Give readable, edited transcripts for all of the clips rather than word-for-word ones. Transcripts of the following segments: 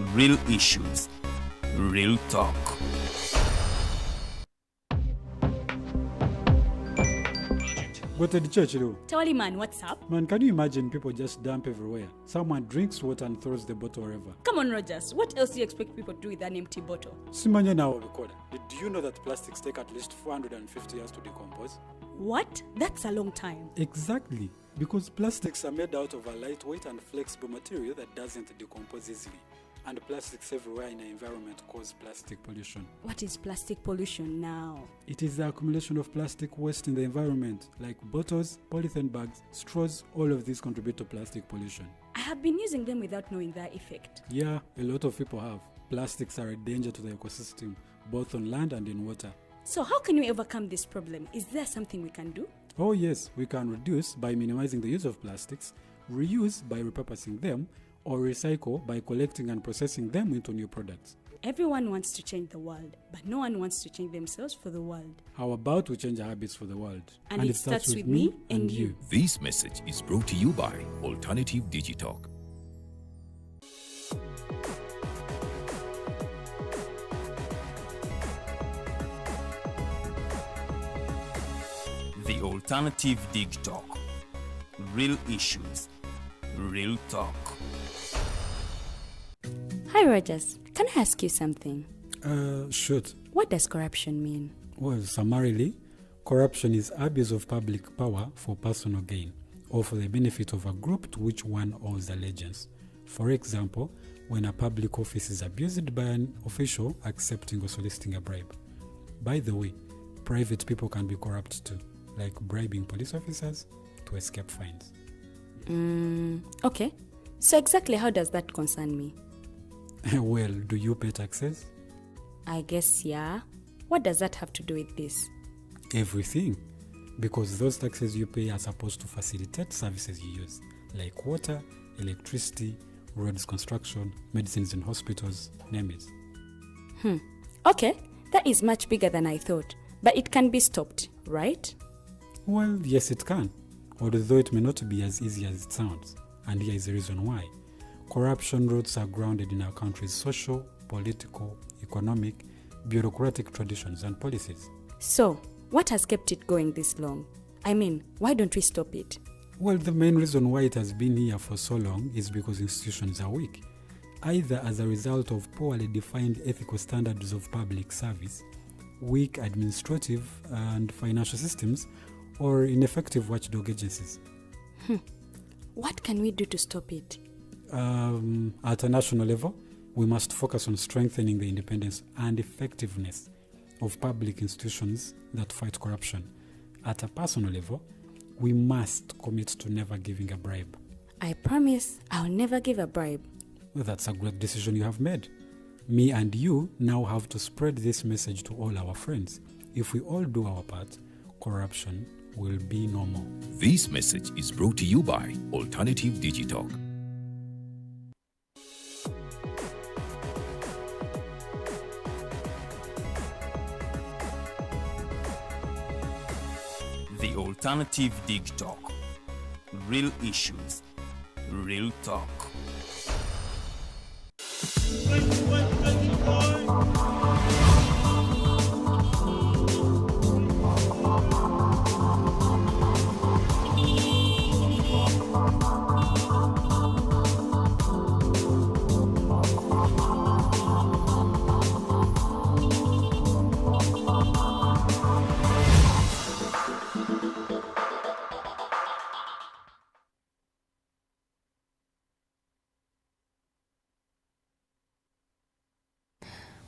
Real issues, real talk. Go to the church, though. Tawali man, what's up? Man, can you imagine people just dump everywhere? Someone drinks water and throws the bottle wherever. Come on, Rogers. What else do you expect people to do with an empty bottle? Simanya now recorder. Did you know that plastics take at least 450 years to decompose? What? That's a long time. Exactly. Because plastics are made out of a lightweight and flexible material that doesn't decompose easily. And plastics everywhere in the environment cause plastic pollution. What is plastic pollution now? It is the accumulation of plastic waste in the environment, like bottles, polythene bags, straws, all of these contribute to plastic pollution. I have been using them without knowing their effect. Yeah, a lot of people have. Plastics are a danger to the ecosystem, both on land and in water. So, how can we overcome this problem? Is there something we can do? Oh, yes, we can reduce by minimizing the use of plastics, reuse by repurposing them, or recycle by collecting and processing them into new products. Everyone wants to change the world, but no one wants to change themselves for the world. How about we change our habits for the world? And it starts with me and you. This message is brought to you by Alternative Digitalk. The Alternative Digitalk. Real issues, real talk. Hi, Rogers. Can I ask you something? Shoot. What does corruption mean? Well, summarily, corruption is abuse of public power for personal gain or for the benefit of a group to which one owes allegiance. For example, when a public office is abused by an official accepting or soliciting a bribe. By the way, private people can be corrupt too, like bribing police officers to escape fines. Okay. So exactly how does that concern me? Well, do you pay taxes? I guess, yeah. What does that have to do with this? Everything. Because those taxes you pay are supposed to facilitate services you use, like water, electricity, roads construction, medicines in hospitals, name it. Okay, that is much bigger than I thought. But it can be stopped, right? Well, yes, it can, although it may not be as easy as it sounds. And here is the reason why. Corruption roots are grounded in our country's social, political, economic, bureaucratic traditions and policies. So, what has kept it going this long? I mean, why don't we stop it? Well, the main reason why it has been here for so long is because institutions are weak, either as a result of poorly defined ethical standards of public service, weak administrative and financial systems, or ineffective watchdog agencies. What can we do to stop it? At a national level, we must focus on strengthening the independence and effectiveness of public institutions that fight corruption. At a personal level, we must commit to never giving a bribe. I promise I'll never give a bribe. Well, that's a great decision you have made. Me and you now have to spread this message to all our friends. If we all do our part, corruption will be no more. This message is brought to you by Alternative Digitalk. The Alternative Digitalk. Real issues, real talk.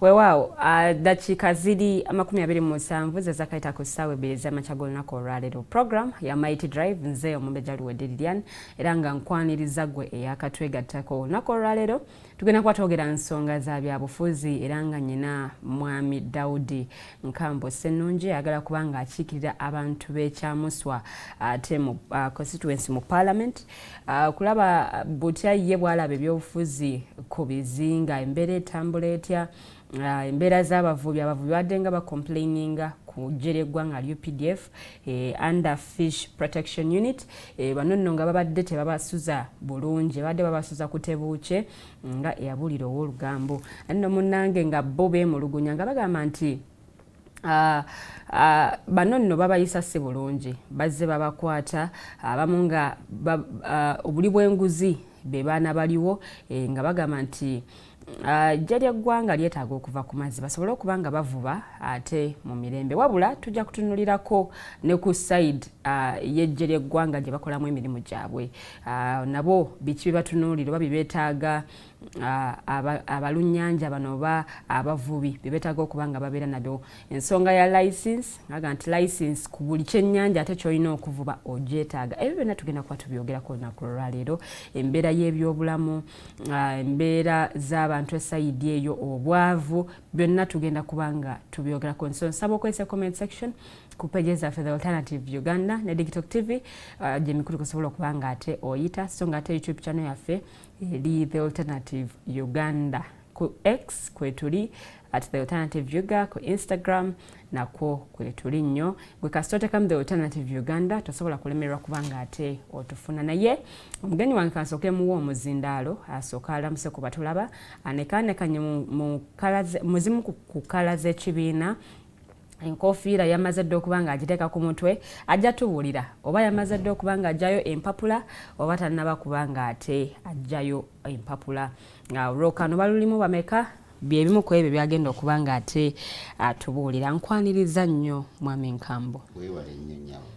Weewaawo, dakiika ziri 27 zezakayita ku ssaawa 2 ez'amakya g'olunaku olwaleero. Program ya Mighty Drive, nze Omumbejja Luwedde Lilian, era nga nkwaniriza ggwe eyakatwegattako. Olunaku olwaleero tugenda kuba twogera nsonga za byabufuzi, era nga nyina Mwami Daudi Nkambo Ssennungi ayagala kuba nga akiikirira abantu b'Ekyamuswa ate mu constituency mu parliament, kulaba butya ye bw'alaba ebyobufuzi ku bizinga, embeera etambula etya, embeera z'abavubi, abavubi badde nga bacomplaininga Ku ggye ly'eggwanga UPDF, under Fish Protection Unit. Bano nno nga babadde tebabasuza bulungi, babadde babasuza ku tebuukye nga eyabulira ow'olugambo. Nno munnange nga bo beemulugunya nga bagamba nti bano nno babayisa si bulungi, bazze babakwata abamu nga obuli bw'enguzi be baana baliwo, nga bagamba nti ggye ly'eggwanga lyetaaga okuva ku mazzi basobole okuba nga bavuba ate mu mirembe. Wabula tujja kutunulirako ne ku side y'eggye ly'eggwanga gye bakolamu emirimu gyabwe, nabo biki bye batunuulira oba bye beetaaga abalunnyanja bano oba abavubi bye beetaaga okuba nga babeera nabyo. Ensonga ya license, aga nti license ku buli kyennyanja ate kyolina okuvuba ogyetaaga. Ebyo byonna tugenda kuba tubyogerako olunaku olwaleero. Embeera y'ebyobulamu, embeera z'abantu e side eyo, obwavu, byonna tugenda kuba nga tubyogerako. So nsaba okozesa comment section ku pages zaffe, The Alternative Uganda ne Digital TV, gyemikulu kusobola okuba nga ate oyita, so nga ate YouTube channel yaffe eri The Alternative Uganda. Ku X kwetuli @TheAlternativeUga, ku Instagram nakwo kwetuli nnyo. Gwe kasita otekamu The Alternative Uganda tosobola kulemererwa kubanga ate otufuna. Naye omugenyi wange kansooke muwa omuzindaalo, asooka alamuse ku batulaba, anekaanekanye mu zimu ku colour z'ekibiina. Enkofiira yamaze dde okuba nga agiteeka ku mutwe, ajja tubuulira oba yamaze dde okuba nga ajjayo empapula oba tannaba kuba nga ate ajjayo empapula. Olwokano balulimu bameka? Byebimu ku ebyo byagenda okuba nga ate atubuulira. Nkwaniriza nnyo, Mwami Nkambo. Weewale nnyo nnyabo.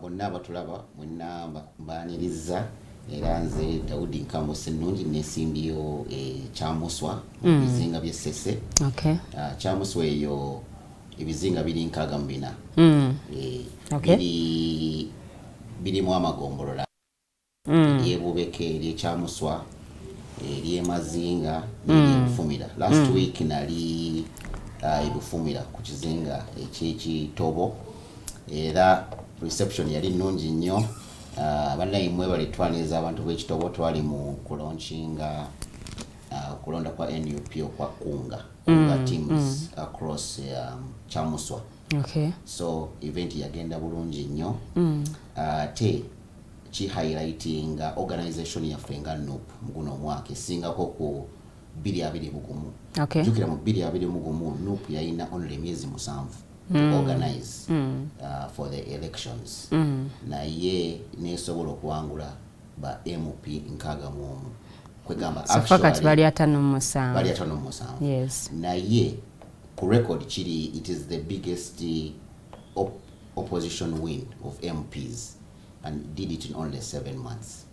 Bonna abatulaba mwenna mbaaniriza. Era nze Daudi Nkambo Sennungi, nesimbyewo Kyamuswa mu bizinga by'Essese. Kyamuswa eyo ebizinga biri 64. Biri birimu amagombolola eryebubeke, eryekyamuswa, eryemazinga n'eryebufumira. Last week nali ebufumira ku kizinga ekyekitobo era reception yali nnungi nnyo. Bannaye mwebale twaniriza abantu b'ekitobo. Twali mu kulaunchinga okulonda kwa NUP okwa kunga kunga teams across Kyamuswa. So event yagenda bulungi nnyo, ate kihighlightinga organization yaffe nga NUP mu guno omwaka esingako ku 2021. Jjukira mu 2021 NUP yalina only emyezi 7 to organize for the elections, naye nesobola okuwangula ba MP 61, kwegamba So far kati bali 57. Bali 57. Naye ku record kiri it is the biggest opposition win of MPs and did it in only 7 months.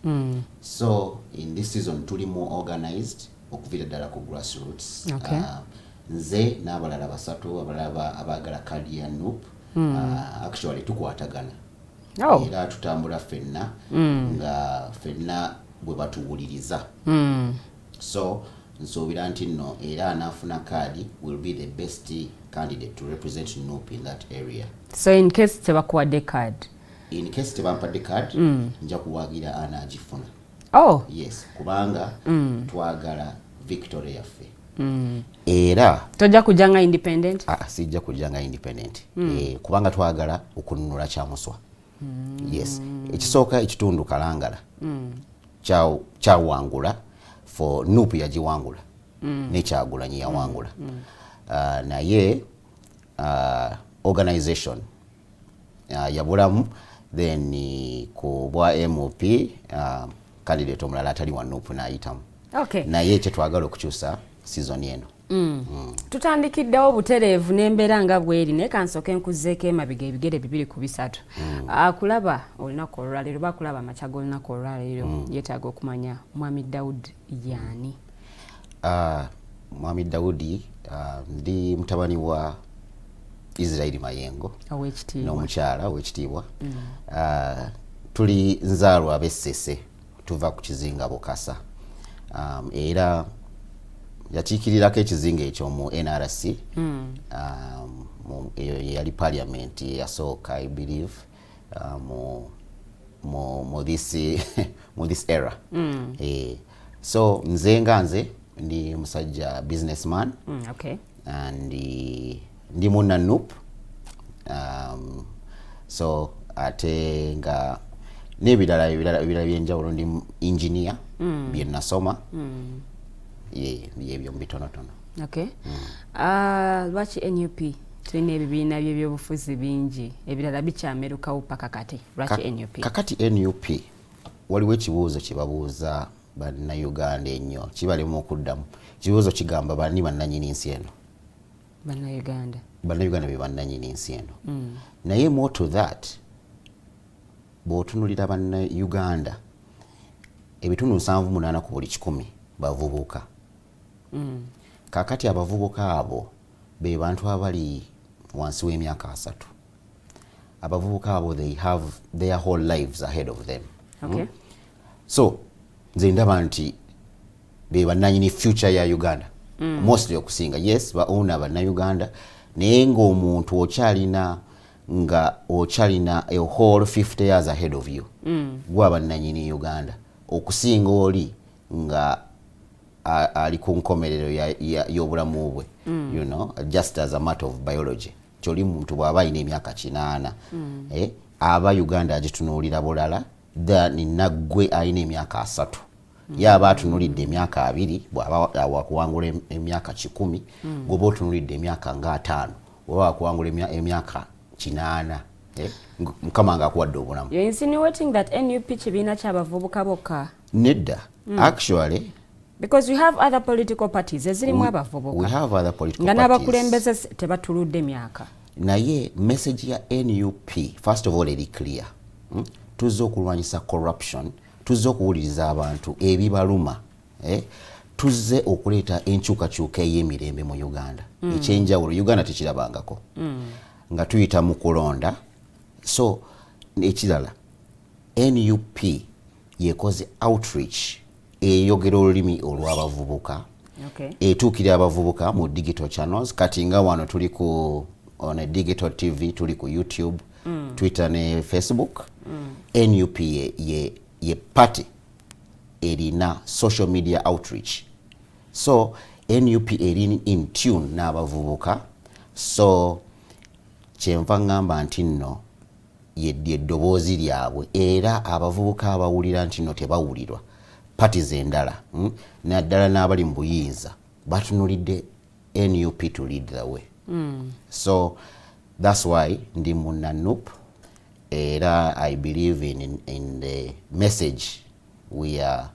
So in this season tuli more organized okuviira ddala ku grassroots. Nze n'abalala basatu abalala abaagala kadi ya NUP, actually tukwatagana era tutambula ffenna nga ffenna bwe batuwuliriza. So nsuubira nti nno era anaafuna kaadi will be the best candidate to represent NUP in that area. So in case tebakuwadde card? In case tebampadde card, nja kuwagira anaagifuna. Yes, kubanga twagala victory yaffe era Tojja kujja nga independent? Ah, sijja kujja nga independent, kubanga twagala okununula Kyamuswa. Yes, ekisooka ekitundu Kalangala kyawangula for NUP, yagiwangula nekyagulanyi yawangula. Naye organization yabulamu, then ku bwa MP candidate omulala atali wa NUP n'ayitamu. Naye kyetwagala okukyusa season eno. Tutandikiddewo butereevu n'embeera nga bweri, naye kansooke nkuzzeeko emabega ebigere bibiri ku bisatu. Akulaba olunaku olwaleero, bakulaba amakya g'olunaku olwaleero, yeetaaga okumanya Mwami Daud yaani? Mwami Daudi, ndi mutabani wa Israeli Mayengo Owekitiibwa. n'omukyala owekitiibwa. Tuli nzaalwa ab'Essese, tuva ku kizinga Bukasa. Era yakiikirirako ekizinga ekyo mu NRC. Eyo yali parliament eyasooka, I believe, mu this era. So nze nga nze ndi musajja businessman and Ndi munna NUP, so ate nga n'ebirala ebirala ebyenjawulo, ndi engineer, bye nasoma. Ye byebyo mu bitonotono. Okay. Lwaki NUP? Tulina ebibiina byebyobufuzi bingi, ebirala bikyamerukawo paka kati. Lwaki NUP? Kakati NUP, waliwo ekibuuzo kye babuuza Bannayuganda ennyo, kibalemu okuddamu. Ekibuuzo kigamba, bani bannanyini nsi eno? Bannayuganda. Bannayuganda be bannanyini nsi eno. Naye more to that, bw'otunulira Bannayuganda, 78% ku buli 100 bavubuka. Kakati abavubuka abo be bantu abali wansi w'emyaka 30. Abavubuka abo, they have their whole lives ahead of them. So nze ndaba nti be bannanyini future ya Uganda. Mostly okusinga, yes, ba owner Bannayuganda, naye ng'omuntu okyalina nga okyalina a whole 50 years ahead of you, gwe abannanyini Uganda, okusinga oli nga ali ku nkomerero y'obulamu bwe. Just as a matter of biology, kyoli muntu bw'aba alina emyaka 80, aba Uganda agitunuulira bulala than naggwe alina emyaka 30. Ye aba atunulidde emyaka 20, bw'aba wakuwangula emyaka 100, gwoba otunulidde emyaka nga 50, oba wakuwangula emyaka 80, Mukama nga akuwadde obulamu. You're insinuating that NUP kibiina ky'abavubuka bokka? Nedda, actually. Because we have other political parties ezirimu abavubuka. We have other political nga parties. N'abakulembeze tebatuludde myaka. Naye message ya NUP, first of all, eri clear. Tuzze okulwanyisa corruption, tuzze okuwuliriza abantu ebibaluma, eh? Tuzze okuleeta enkyukakyuka ey'emirembe mu Uganda. Ekyenjawulo Uganda tekirabangako, nga tuyita mu kulonda. So ekirala, NUP yekoze outreach eyogera olulimi olw'abavubuka, etuukira abavubuka mu digital channels. Kati nga wano tuli ku on a digital TV, tuli ku YouTube, Twitter ne Facebook. NUP ye party erina social media outreach. So NUP eri in tune n'abavubuka. So kyenva ŋŋamba nti nno yeddoboozi lyabwe, era abavubuka abawulira nti nno tebawulirwa parties endala, Naddala n'abali mu buyinza batunulidde NUP to lead the way. So that's why ndi munna NUP, era I believe in the message we are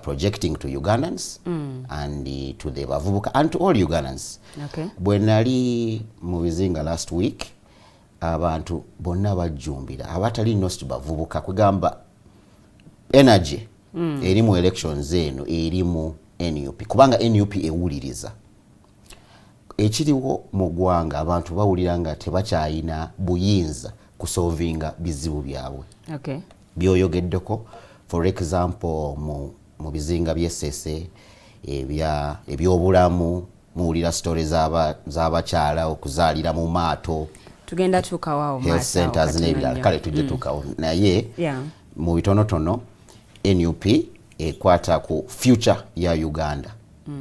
projecting to Ugandans and to the bavubuka and to all Ugandans. Bwe nali mu bizinga last week, abantu bonna bajjumbira, abatali nost bavubuka. Kwegamba energy eri mu elections eno eri mu NUP, kubanga NUP ewuliriza ekiriwo mu ggwanga. Abantu bawulira nga tebakyayina buyinza kusolvinga bizibu byabwe byoyogeddeko. For example, mu bizinga by'Essese, ebyobulamu, muwulira story z'abakyala okuzaalira mu maato. Tugenda tuukawo. Health centers n'ebirala. Kale tujje tuukawo, naye mu bitonotono, NUP ekwata ku future ya Uganda,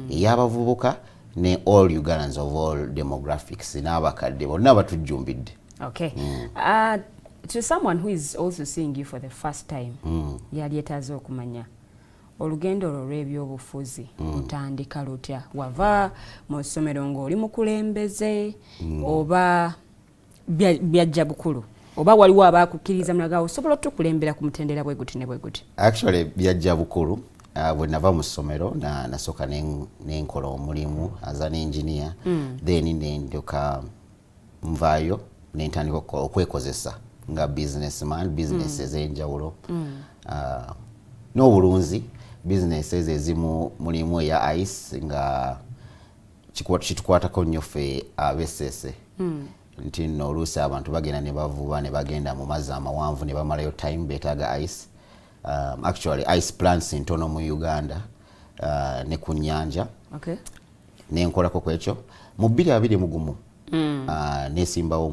ey'abavubuka ne all Ugandans of all demographics, n'abakadde bonna batujjumbidde. Okay. To someone who is also seeing you for the first time, yali etaaze okumanya olugendo lwo olw'ebyobufuzi lutandika lutya? Wava mu ssomero ng'oli mukulembeze, oba byajja bukulu, oba waliwo abakukkiriza mulagawo osobola otukulembera ku mutendera bwe guti ne bwe guti? Actually, byajja bukulu. Bwe nava mu ssomero, nasooka nenkola omulimu as an engineer, then nendoka nvaayo nentandika okwekozesa nga businessman, business ez'enjawulo, n'obulunzi. Businesses ezimu mulimu eya ice, nga kitukwatako nnyo ffe ab'Essese, nti nno oluusi abantu bagenda ne bavuba ne bagenda mu mazzi amawanvu ne bamalayo time, beetaaga ice. Actually ice plants ntono mu Uganda, ne ku nyanja. Nenkolako ku ekyo mu 2021. Nesimbawo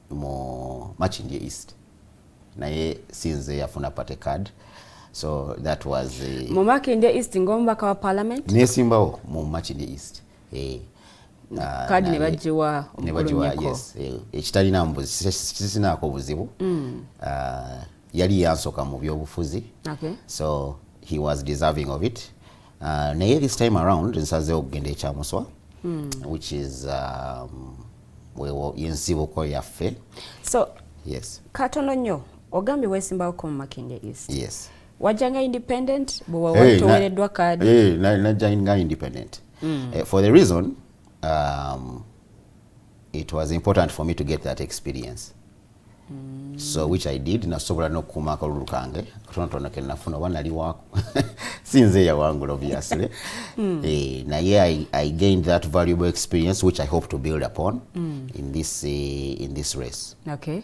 mu Makindye East, naye sinze yafuna party card. So that was Mu Makindye East ng'omubaka wa parliament? Nesimbawo mu Makindye East. Kadi ne bagiwa ne bagiwa. Omukulu Nyeko. Yes, ekitalina kisinaako buzibu. Yali yansooka mu byobufuzi, so he was deserving of it. Naye this time around nsazeewo okugenda eKyamuswa, which is wewo yensibuko yaffe. So yes. Katono nnyo, ogambye weesimbawoko mu Makindye East. Yes. Wajjanga independent bwe Hey, towereddwa kaadi? Najja nga independent. For the reason, it was important for me to get that experience, so which I did. Nasobola n'okukuuma akalulu kange katonotono ke nafuna, oba nali waako, si nze yawangula obviously. Naye I gained that valuable experience, which I hope to build upon in this race. Okay.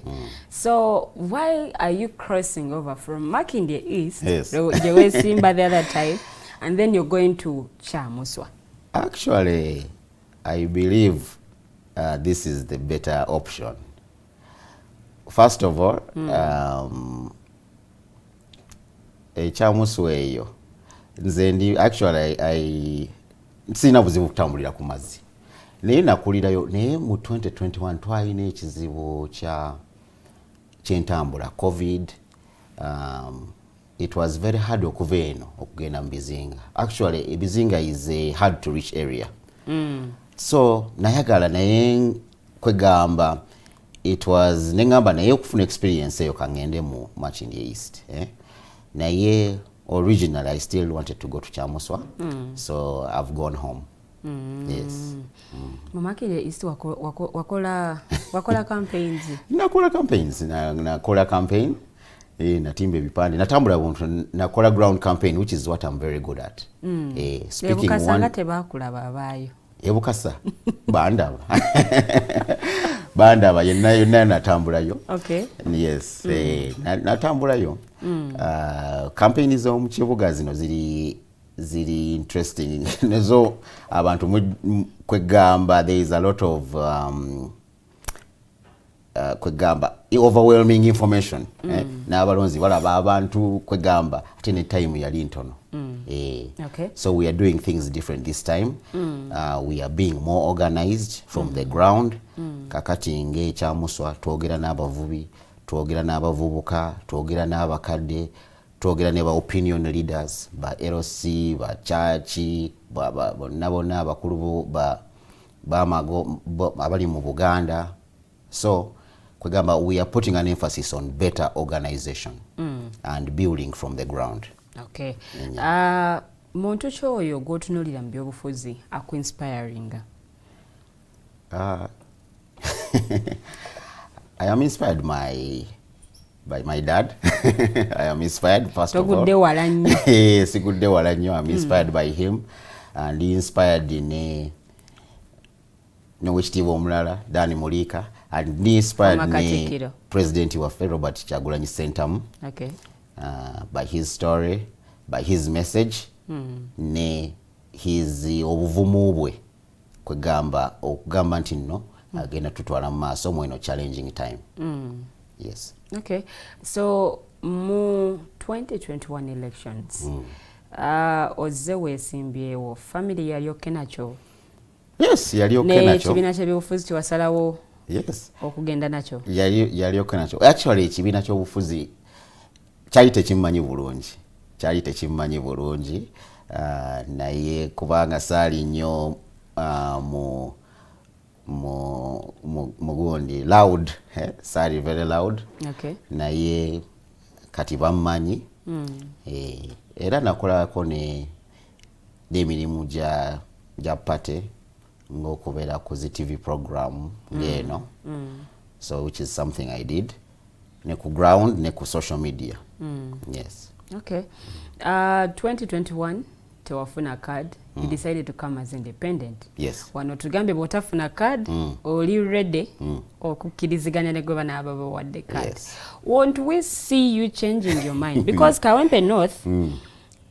So why are you crossing over from Makindye East, gye weesimba the other time, and then you're going to Kyamuswa? Actually, I believe this is the better option. First of all, eKyamuswa eyo nze ndi actually sirina buzibu kutambulira ku mazzi, naye nakulirayo. Naye mu 2021 twalina ekizibu kya kyentambula, COVID. It was very hard okuva eno okugenda mu bizinga. Actually, ebizinga is a hard to reach area. So nayagala, naye kwegamba it was, neŋŋamba naye okufuna experience eyo kaŋŋende mu Makindye East, eh? Naye originally I still wanted to go to Kyamuswa. So I've gone home. Yes. Mu Makindye East wakola campaigns? Nakola campaigns, nakola campaign, natimba ebipande, natambula buntu, nakola ground campaign, which is what I'm very good at. Speaking Ebukasa one nga tebakulaba abaayo. Ebukasa bandaba, bandaba yenna yonna natambulayo. Yes. Natambulayo. Campaign z'omu kibuga zino ziri interesting nazo. Abantu kwegamba there is a lot of kwegamba overwhelming information. N'abalonzi balaba abantu, kwegamba ate ne time yali ntono. So we are doing things different this time. We are being more organized from the ground. Kakati ng'eKyamuswa twogera n'abavubi, twogera n'abavubuka, twogera n'abakadde, twogera ne ba opinion leaders, ba LC, ba church, bonna bonna abakulu bamago abali mu Buganda. So kwegamba we are putting an emphasis on better organization and building from the ground. Okay. Muntu ki oyo gw'otunuulira mu byobufuzi akuinspiringa? I am inspired by my dad. I am inspired first of all. Togudde wala nnyo. Sigudde wala nnyo. I'm inspired by him and he inspired ne n'owekitiibwa omulala Dan Mulika, and he inspired ne Katikkiro. President waffe Robert Kyagulanyi Ssentamu, by his story, by his message, ne his obuvumu bwe, kwegamba okugamba nti nno agenda tutwala mu maaso mweno challenging time. Yes. Okay. So mu 2021 elections, ozze weesimbyewo, family yali okay nakyo? Yes, yali okay nakyo. N'ekibiina ky'ebyobufuzi kyewasalawo Yes. okugenda nakyo? Yali okay nakyo. Actually, ekibiina ky'obufuzi kyali tekimmanyi bulungi, kyali tekimmanyi bulungi, naye kubanga saali nnyo mu gundi loud, saali very loud. Naye kati bammanyi. Era nakolako ne n'emirimu gya party ng'okubeera ku zi TV program ng'eno. So which is something I did ne ku ground ne ku social media. Yes. Okay. 2021 tewafuna card. You decided to come as independent. Yes. Wano tugambye bw'otafuna card, oli ready okukkiriziganya ne gwe banaaba bawadde card. Yes. Won't we see you changing your mind? Because Kawempe North,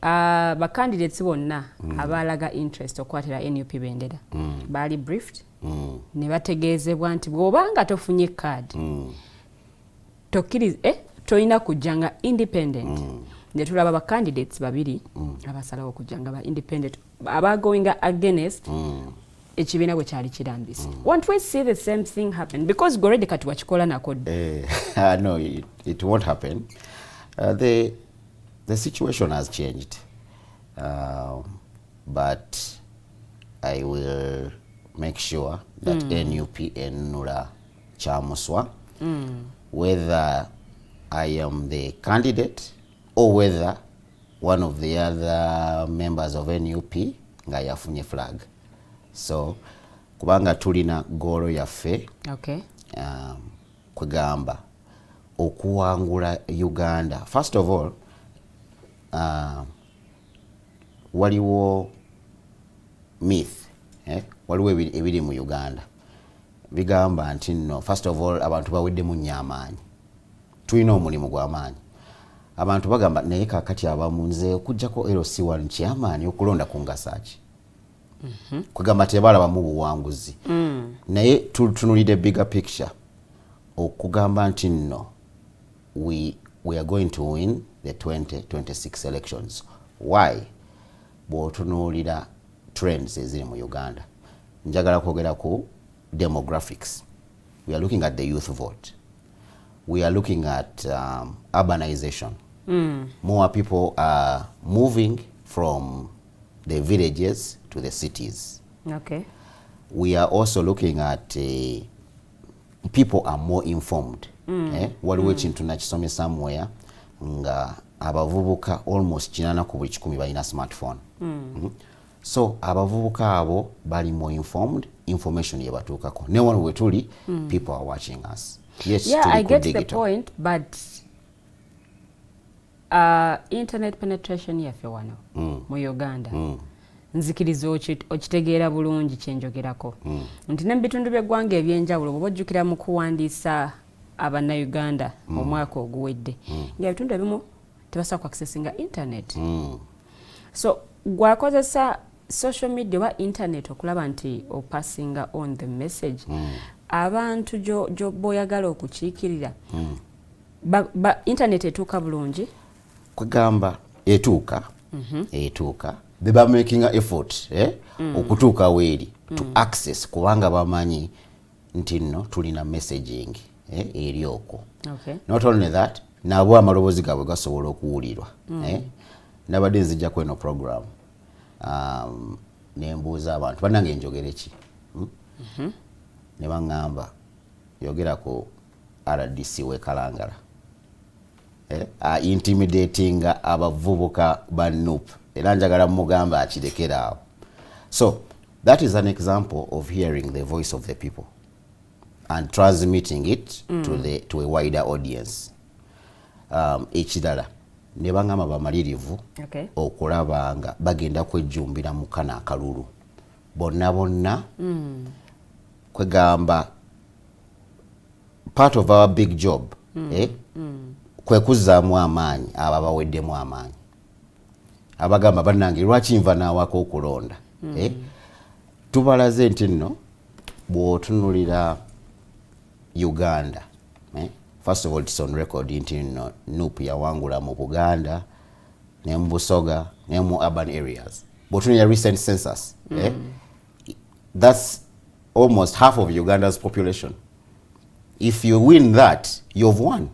bacandidates bonna abalaga interest okukwatira NUP bendera baali briefed ne bategeezebwa nti bw'obanga tofunye card, tokkiriza, tolina kujja nga independent. Ne tulaba ba candidates babiri abasalawo okujja nga ba independent, abagoinga against Ekibiina bwe kyali kirambise. Won't we see the same thing happen, because already kati wakikola nako dda? No, it won't happen. The situation has changed, but I will make sure that NUP enunula Kyamuswa, whether I am the candidate or whether one of the other members of NUP nga yafunye flag. So kubanga tulina goal yaffe, kwegamba okuwangula Uganda. First of all, waliwo myth, eh? Waliwo ebiri mu Uganda bigamba nti nno, first of all, abantu baweddemu nnyo amaanyi. Tulina omulimu gw'amaanyi. Abantu bagamba, naye kakati abamu, nze okugjako LC1 kyamaanyi, okulonda kungasa ki? Kwegamba tebalabamu buwanguzi. Naye tutunulidde bigger picture, okugamba nti nno we are going to win the 2026 elections. Why? Bw'otunuulira trends eziri mu Uganda, njagala kwogera ku demographics. We are looking at the youth vote, we are looking at urbanization. More people are moving from the villages to the cities. We are also looking at people are more informed. Eh? Waliwo ekintu nakisomye somewhere nga abavubuka almost 80 ku buli 100 balina smartphone. So abavubuka abo bali more informed, information yebatuukako. Ne wano we tuli, people are watching us. Yes, Yeah, tuli I ku get the digital. point, but internet penetration yaffe wano mu Uganda, nzikiriza okitegeera bulungi kyenjogerako, nti ne mu bitundu by'eggwanga ebyenjawulo, bw'oba ojjukira mu kuwandiisa Abannayuganda omwaka oguwedde, ng'ebitundu ebimu tebasobola ku accessinga internet. So gwakozesa social media oba internet okulaba nti opassinga on the message, abantu boyagala okukiikirira, internet etuuka bulungi? Kwegamba etuuka, etuuka. Beba making effort, eh? Okutuuka weeri to access, kubanga bamanyi nti nno tulina messaging, eh, eri okwo. Not only that, nabo amaloboozi gaabwe gasobola okuwulirwa. Eh? Nabadde nzija kweno program, nembuuza abantu bannange, njogere ki? Hmm? Ne baŋŋamba, yogera ku RDC w'e Kalangala, eh? Intimidatinga abavubuka ba NUP, era njagala mugamba akirekere awo. So that is an example of hearing the voice of the people and transmitting it to a wider audience. Ekirala ne baŋŋamba bamalirivu okulaba nga bagenda kwejjumbira mu kano akalulu bonna bonna. Kwegamba part of our big job, eh, kwe kuzzaamu amaanyi abo abaweddemu amaanyi, abagamba, bannange, lwaki nva naawaka okulonda? Eh, tubalaze nti nno bw'otunulira Uganda, eh, first of all, it's on record nti nno NUP yawangula mu Buganda ne mu Busoga ne mu urban areas. Bw'otunulira recent census, eh, that's almost half of Uganda's population. If you win that, you've won.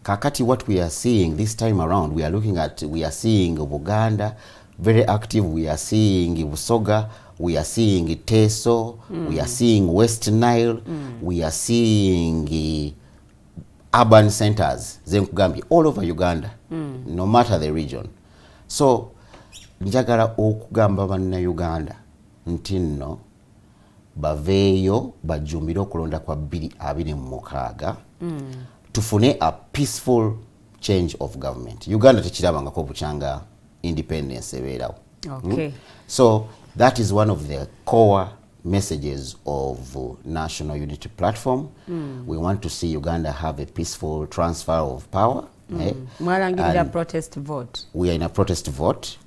Kakati what we are seeing this time around, we are seeing Buganda very active, we are seeing Busoga, we are seeing Teso, we are seeing West Nile, we are seeing urban centers zenkugambye all over Uganda, no matter the region. So njagala okugamba Bannayuganda nti nno baveeyo bajjumbire okulonda kwa 2026, tufune a peaceful change of government. Uganda tekirabangako bukyanga independence ebeerawo. So that is one of the core messages of National Unity Platform. We want to see Uganda have a peaceful transfer of power, eh? Mwalangirira And protest vote. We are in a protest vote.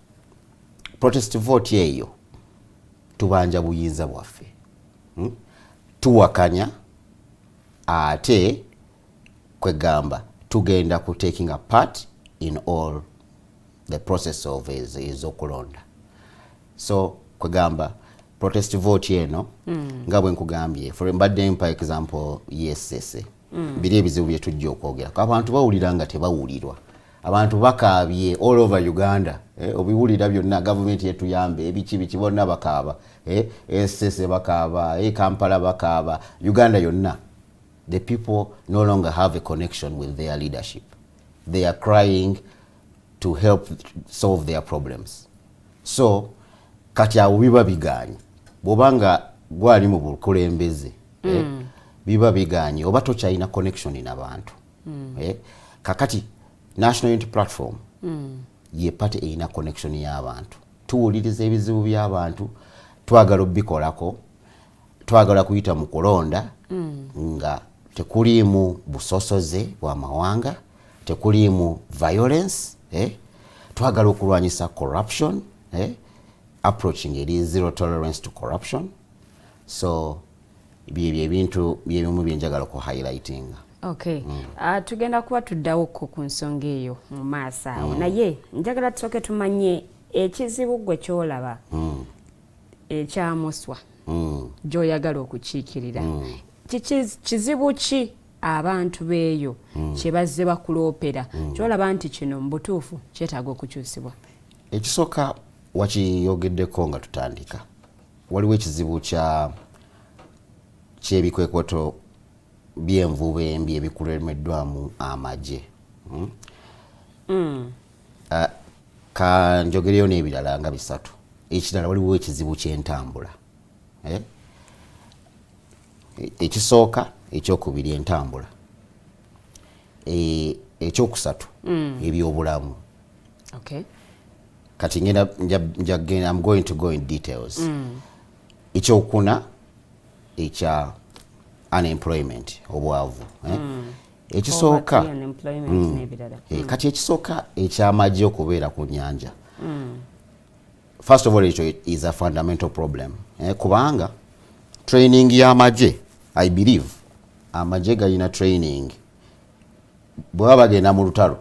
Protest vote yeeyo tubanja buyinza bwaffe, Tuwakanya, ate kwegamba tugenda ku taking a part in all the process of ezokulonda. So kwegamba Protest vote eno, nga bwe nkugambye, for mbadde mpa example y'e Ssese, biri ebizibu bye tujja okwogera. Abantu bawulira nga tebawulirwa, abantu bakaabye all over Uganda, obiwulira byonna, gavumenti yetuyambe, ebiki biki, bonna bakaaba, e Ssese bakaaba, Kampala bakaaba, Uganda yonna. The people no longer have a connection with their leadership. They are crying to help solve their problems. So kati awo biba biganye, bw'obanga gwali mu bukulembeze, biba biganye oba tokyalina connection n'abantu. Kakati National Unity Platform ye party erina connection y'abantu. Tuwuliriza ebizibu by'abantu, twagala obikolako, twagala kuyita mu kulonda nga tekuliimu busosoze bw'amawanga, tekuliimu violence, Twagala okulwanyisa corruption, approaching eri zero tolerance to corruption. So byebyo ebintu byebimu byenjagala ku highlightinga. Okay. Tugenda kuba tuddawoko ku nsonga eyo mu maaso awo, naye njagala tusooke tumanye ekizibu gwe kyolaba ekyamuswa gy'oyagala okukiikirira. Kizibu ki abantu beeyo kye bazze bakuloopera, kyolaba nti kino mu butuufu kyetaaga okukyusibwa? Ekisooka wakiyogeddeko nga tutandika, waliwo ekizibu kya kyebikwekweto by'envuba embi ebikulemeddwamu amagye. Kanjogereyo n'ebirala nga bisatu. Ekirala, waliwo ekizibu ky'entambula, eh? Ekisooka, ekyokubiri entambula, ekyokusatu ebyobulamu. Kati ngenda nja I'm going to go in details. Ekyokuna ekya unemployment, obwavu, eh? Ekisooka Poverty, unemployment n'ebirala. Kati ekisooka ekyamagye okubeera ku nyanja, first of all, ekyo is a fundamental problem, kubanga training y'amagye, I believe amagye galina training, bwe baba bagenda mu lutalo,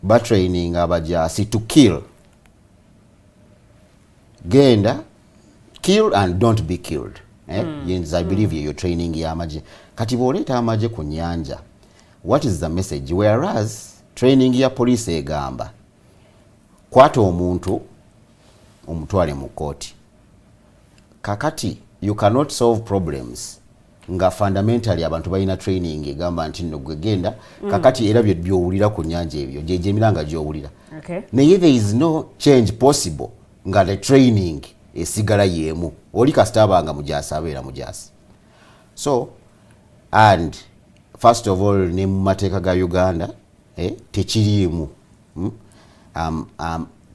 batraining abajaasi to kill, genda kill and don't be killed, eh? Yes, I believe yeyo training y'amagye. Kati bw'oleeta amagye ku nyanja, what is the message? Whereas training ya police egamba kwata omuntu omutwale mu kooti. Kakati you cannot solve problems nga fundamentally abantu balina training egamba nti nno gwe genda. Kakati era byowulira ku nyanja ebyo gyegyo emiranga gyowulira, naye there is no change possible nga the training esigala yeemu. Oli kasita abanga mujasi abeera mujasi. So, and first of all, ne mu mateeka ga Uganda, tekiriimu.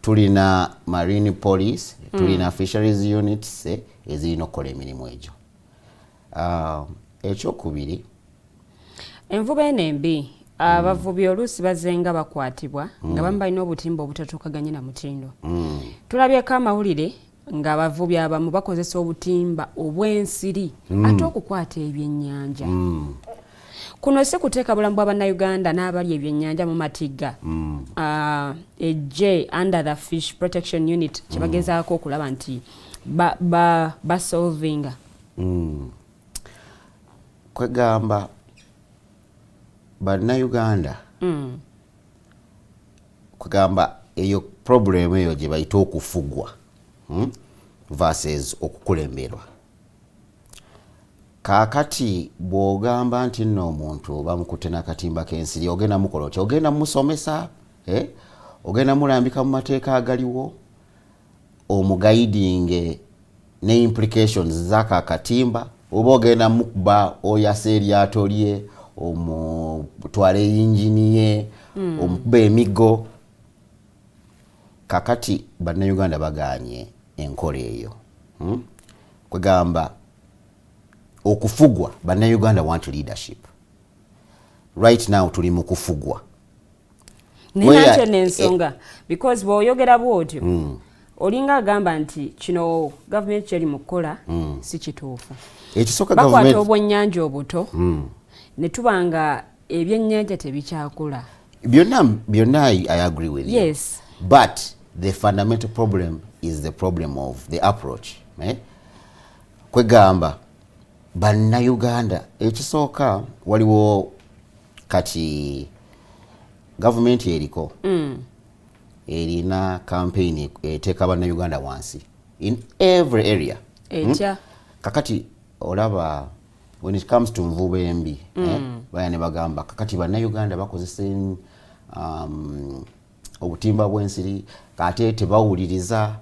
Tulina marine police, tulina fisheries units, ezirina okukola emirimu egyo. Ekyokubiri, Envuba eno embi, abavubi oluusi bazenga bakwatibwa nga bamu balina obutimba obutatuukaganye na mutindo. Tulabyeko amawulire ng'abavubi abamu bakozesa obutimba obw'ensiri ate okukwata ebyennyanja. Kuno si kuteeka bulamu bwa bannayuganda n'abali ebyennyanja mu matigga? Ejje under the fish protection unit kyebagezaako okulaba nti basolvinga. Kwegamba bannayuganda, kwegamba eyo problem eyo gye bayita okufugwa, Versus okukulemberwa. Kaakati bw'ogamba nti nno omuntu bamukutte n'akatimba k'ensiri, ogenda mukola otya? Ogenda musomesa, eh? Ogenda mulambika mu mateeka agaliwo, omuguidinge ne implications z'ako akatimba, oba ogenda mukuba oyasa eryato lye, omutwale yingini ye, omukuba emiggo? Kakati bannayuganda baganye enkola eyo, Kwegamba okufugwa, bannayuganda want leadership. Right now tuli mu kufugwa. Naye nakyo nensonga, because bw'oyogera bw'otyo, olinga agamba nti kino gavumenti kyeri mu kukola si kituufu. Ekisooka, bakwata obwennyanja obuto ne tuba nga ebyennyanja tebikyakula. Byonna byonna, I agree with you. But The fundamental problem is the problem of the approach, eh? Kwegamba Bannayuganda, ekisooka waliwo kati gavumenti eriko erina campaign eteeka Bannayuganda wansi in every area. Etya? Kakati olaba when it comes to nvuba embi, eh, baya ne bagamba kakati Bannayuganda bakozesa obutimba bw'ensiri, kate tebawuliriza,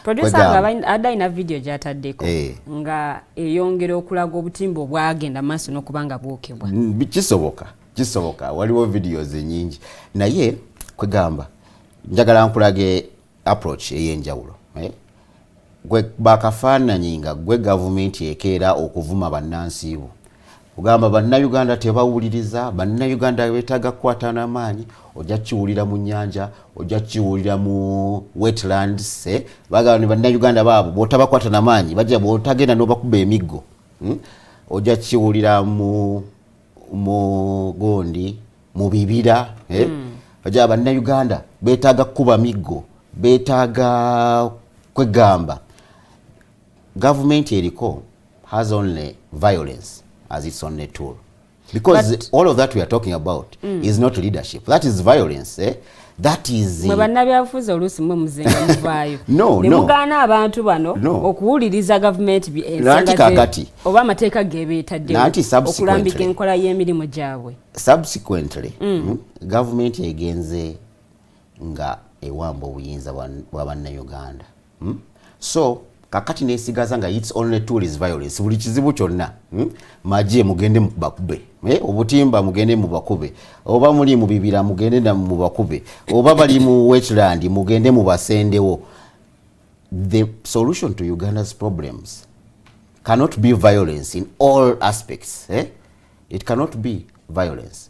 Producer Kwegamba- nga adde alina video gy'ataddeko nga eyongera okulaga obutimba obwagenda maaso n'okuba nga bwokebwa. Kisoboka, waliwo videos enyingi, naye kwegamba njagala nkulage approach ey'enjawulo, eh? Gwe bakafaananyi nga gwe gavumenti ekeera okuvuma bannansiibo, kugamba Bannayuganda tebawuliriza, Bannayuganda beetaaga kukwata n'amaanyi. Ojja kiwulira mu nnyanja, ojja kiwulira mu wetlands, eh? Bagamba ne Bannayuganda baabo bw'otabakwata n'amaanyi bajja, bw'otagenda n'obakuba emiggo, Ojja kiwulira mu gondi, mu bibira, eh? Ojja Bannayuganda beetaaga kukuba miggo, beetaaga kwegamba gavumenti eriko has only violence as its only tool, because all of that we are talking about is not leadership, that is violence, eh? That is Mwe bannabyabufuzi oluusi mwe muzenga muvaayo No, ne no. mugaana abantu bano No. okuwuliriza gavumenti Nanti ensonga kakati. oba amateeka gebeetaddewo Nanti subsequently. okulambika enkola y'emirimu gyabwe. Subsequently, gavumenti egenze nga ewamba obuyinza bwa Bannayuganda, So kakati nesigaza nga its only tool is violence. Buli kizibu kyonna, Magye mugende mubakube, eh? Obutimba mugende mubakube, oba muli mu bibira mugende mubakube, oba bali mu wetland mugende mubasendewo. The solution to Uganda's problems cannot be violence in all aspects, eh? It cannot be violence.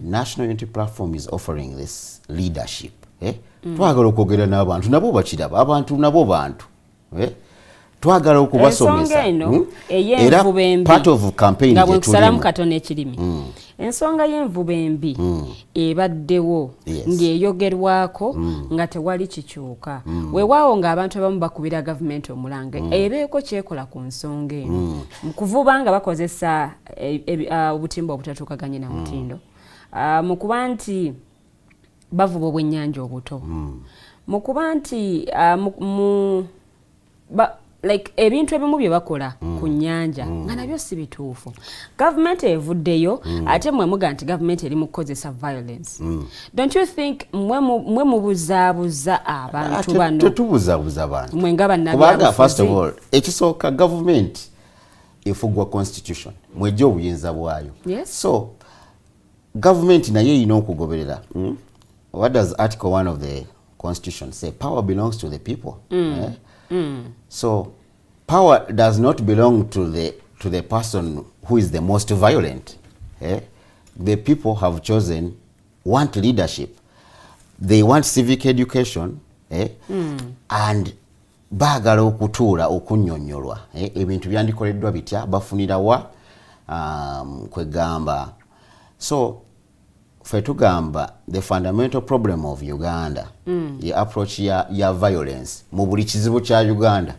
National Unity Platform is offering this leadership, eh? Twagala okwogera n'abantu, nabo bakiraba, abantu nabo bantu, eh? Twagala okubasomesa. Ensonga eno Era ey'envuba embi, part of campaign nga gye bwe nkusalamu tulimu. katono ekirimi, ensonga y'envuba embi ebaddewo ng'eyogerwako nga tewali kikyuka. Weewaawo ng'abantu abamu bakubira gavumenti omulanga ebeeko kyekola ku nsonga eno mu kuvuba nga bakozesa obutimba obutatuukaganye na mutindo, mu kuba nti bavuba obwennyanja obuto, mu kuba nti like ebintu ebimu bye bakola ku nnyanja nga nabyo si bituufu. Gavumenti evuddeyo, ate mwe muga nti gavumenti eri mu kukozesa violence. Don't you think mwe mubuzaabuza abantu bano? Tetubuzaabuza bantu. Mwe nga Kubanga first of bannabyabufuzi. all, ekisooka, gavumenti efugwa constitution, mwejja obuyinza bwayo. So gavumenti naye erina okugoberera, What does article 1 of the constitution say? Power belongs to the people, eh? So power does not belong to the person who is the most violent, eh? The people have chosen, want leadership, they want civic education, eh? And baagala okutuula okunnyonnyolwa, eh? Ebintu byandikoleddwa bitya, bafunira wa, kwegamba so fe tugamba the fundamental problem of Uganda ye approach ya violence mu buli kizibu kya Uganda,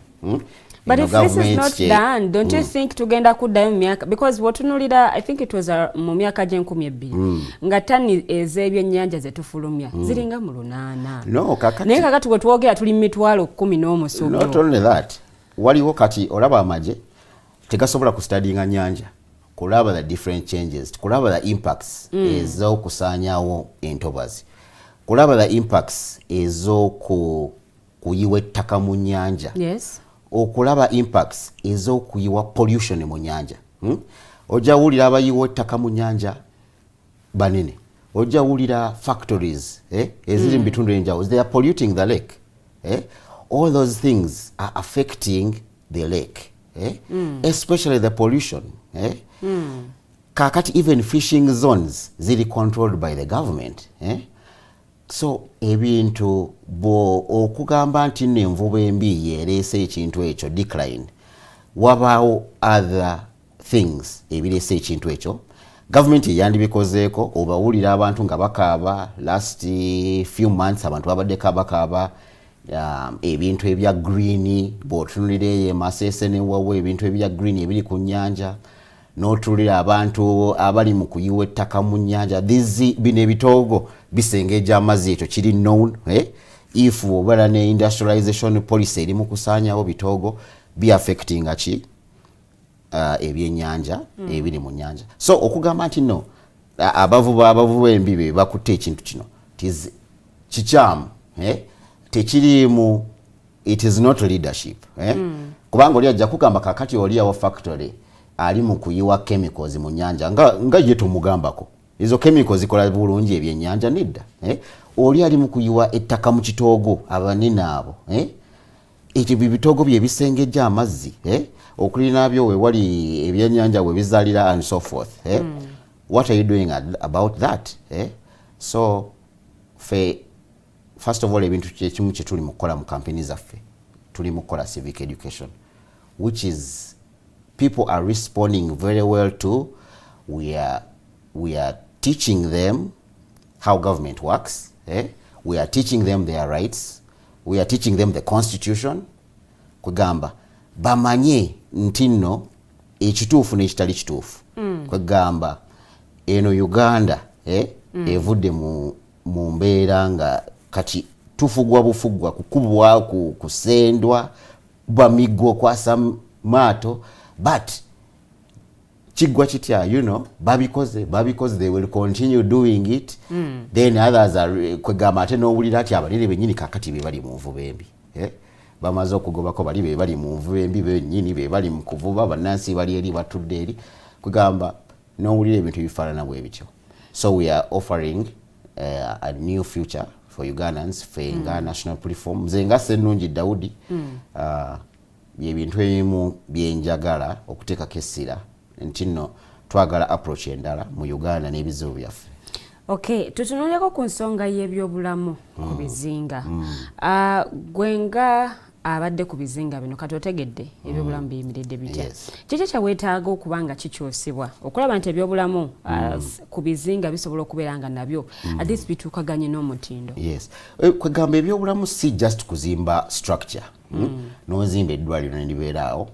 But Eno if this is government not done, don't you think tugenda kuddayo mu myaka, because wotunulira, I think it was mu myaka gy'enkumi 2 nga tani ez'ebyennyanja zetufulumya ziringa mu 800. No, kakati Naye kakati bwe twogera tuli mu 100,000 n'omusobyo. Not only that, waliwo kati olaba amagye tegasobola kustudyinga nyanja, kulaba the different changes, kulaba the impacts ez'okusaanyawo entobazi, kulaba the impacts ez'okuyiwa ettaka mu nyanja, okulaba impacts ez'okuyiwa pollution mu nyanja, Ojja wulira abayiwa ettaka mu nyanja banene, ojja wulira factories, eh, eziri mu bitundu enjawulo, they are polluting the lake, eh? All those things are affecting the lake, eh? Especially the pollution, eh? Kakati even fishing zones ziri controlled by the government, eh? So ebintu bo okugamba nti nno envuba embi yereese ekintu ekyo decline, wabaawo other things ebireese ekintu ekyo. Gavumenti eyandibikozeeko. Obawulira abantu nga bakaaba, last few months abantu babaddeko bakaaba. Ebintu ebya green, bw'otunulira eyo emasese newawo ebintu ebya green ebiri ku nnyanja, n'otunulira abantu abali mu kuyiwa ettaka mu nnyanja. Bino ebitoogo bisengejja amazzi, ekyo kiri known, eh? If obeera ne industrialization policy eri mu kusaanyawo bitoogo, biaffectinga ki ebyennyanja ebiri mu nnyanja. So okugamba nti no abavuba embi be bakutte ekintu kino kikyamu, eh? Tekiriimu, it is not leadership, eh? Kubanga oli ajja kugamba kakati oli awo factory ali mu kuyiwa chemicals mu nnyanja nga ye tomugambako ezo chemicals zikola bulungi ebyennyanja, nedda, eh? Oli ali mu kuyiwa ettaka mu kitoogo, abanene abo, eh? Ekyo bibitoogo bye bisengejja amazzi, eh? Okulinabyo wewali ebyennyanja we bizaalira and so forth, eh? What are you doing about that, eh? So fe first of all, ebintu kyekimu kyetuli mu kukola mu kampeni zaffe, tuli mu kukola civic education, which is people are responding very well to. We are teaching them how government works, eh? We are teaching them their rights, we are teaching them the constitution, kwegamba bamanye nti nno ekituufu n'ekitali kituufu. Kwegamba eno Uganda, eh, evudde mu mbeera nga kati tufugwa bufugwa, kukubwa, kusendwa bamiggo, kwasa maato, but kiggwa kitya? Babikoze, babikoze, they will continue doing it. Then others are, kwegamba ate n'owulira ati abanene bennyini kakati be bali mu nvuba embi, eh? Bamaze okugobako bali be bali mu nvuba embi bennyini, be bali mu kuvuba, bannansi bali eri batudde eri. Kwegamba n'owulira ebintu ebifaanana bwe bityo. So we are offering a new future for Ugandans. Fe nga National Platform, nze nga Sennungi Daudi, byebintu ebimu byenjagala okuteekako essira nti nno twagala approach endala mu Uganda n'ebizibu byaffe. Okay, tutunuleko ku nsonga y'ebyobulamu ku bizinga. Gwe nga abadde ku bizinga bino, kati otegedde ebyobulamu biyimiridde bitya? Yes. Kiki kyeweetaaga okuba nga kikyusibwa okulaba nti ebyobulamu ku bizinga bisobola okubeera nga nabyo at least bituukaganye n'omutindo? Yes. Kwegamba ebyobulamu si just kuzimba structure, Nozimba eddwaliro nelibeera awo,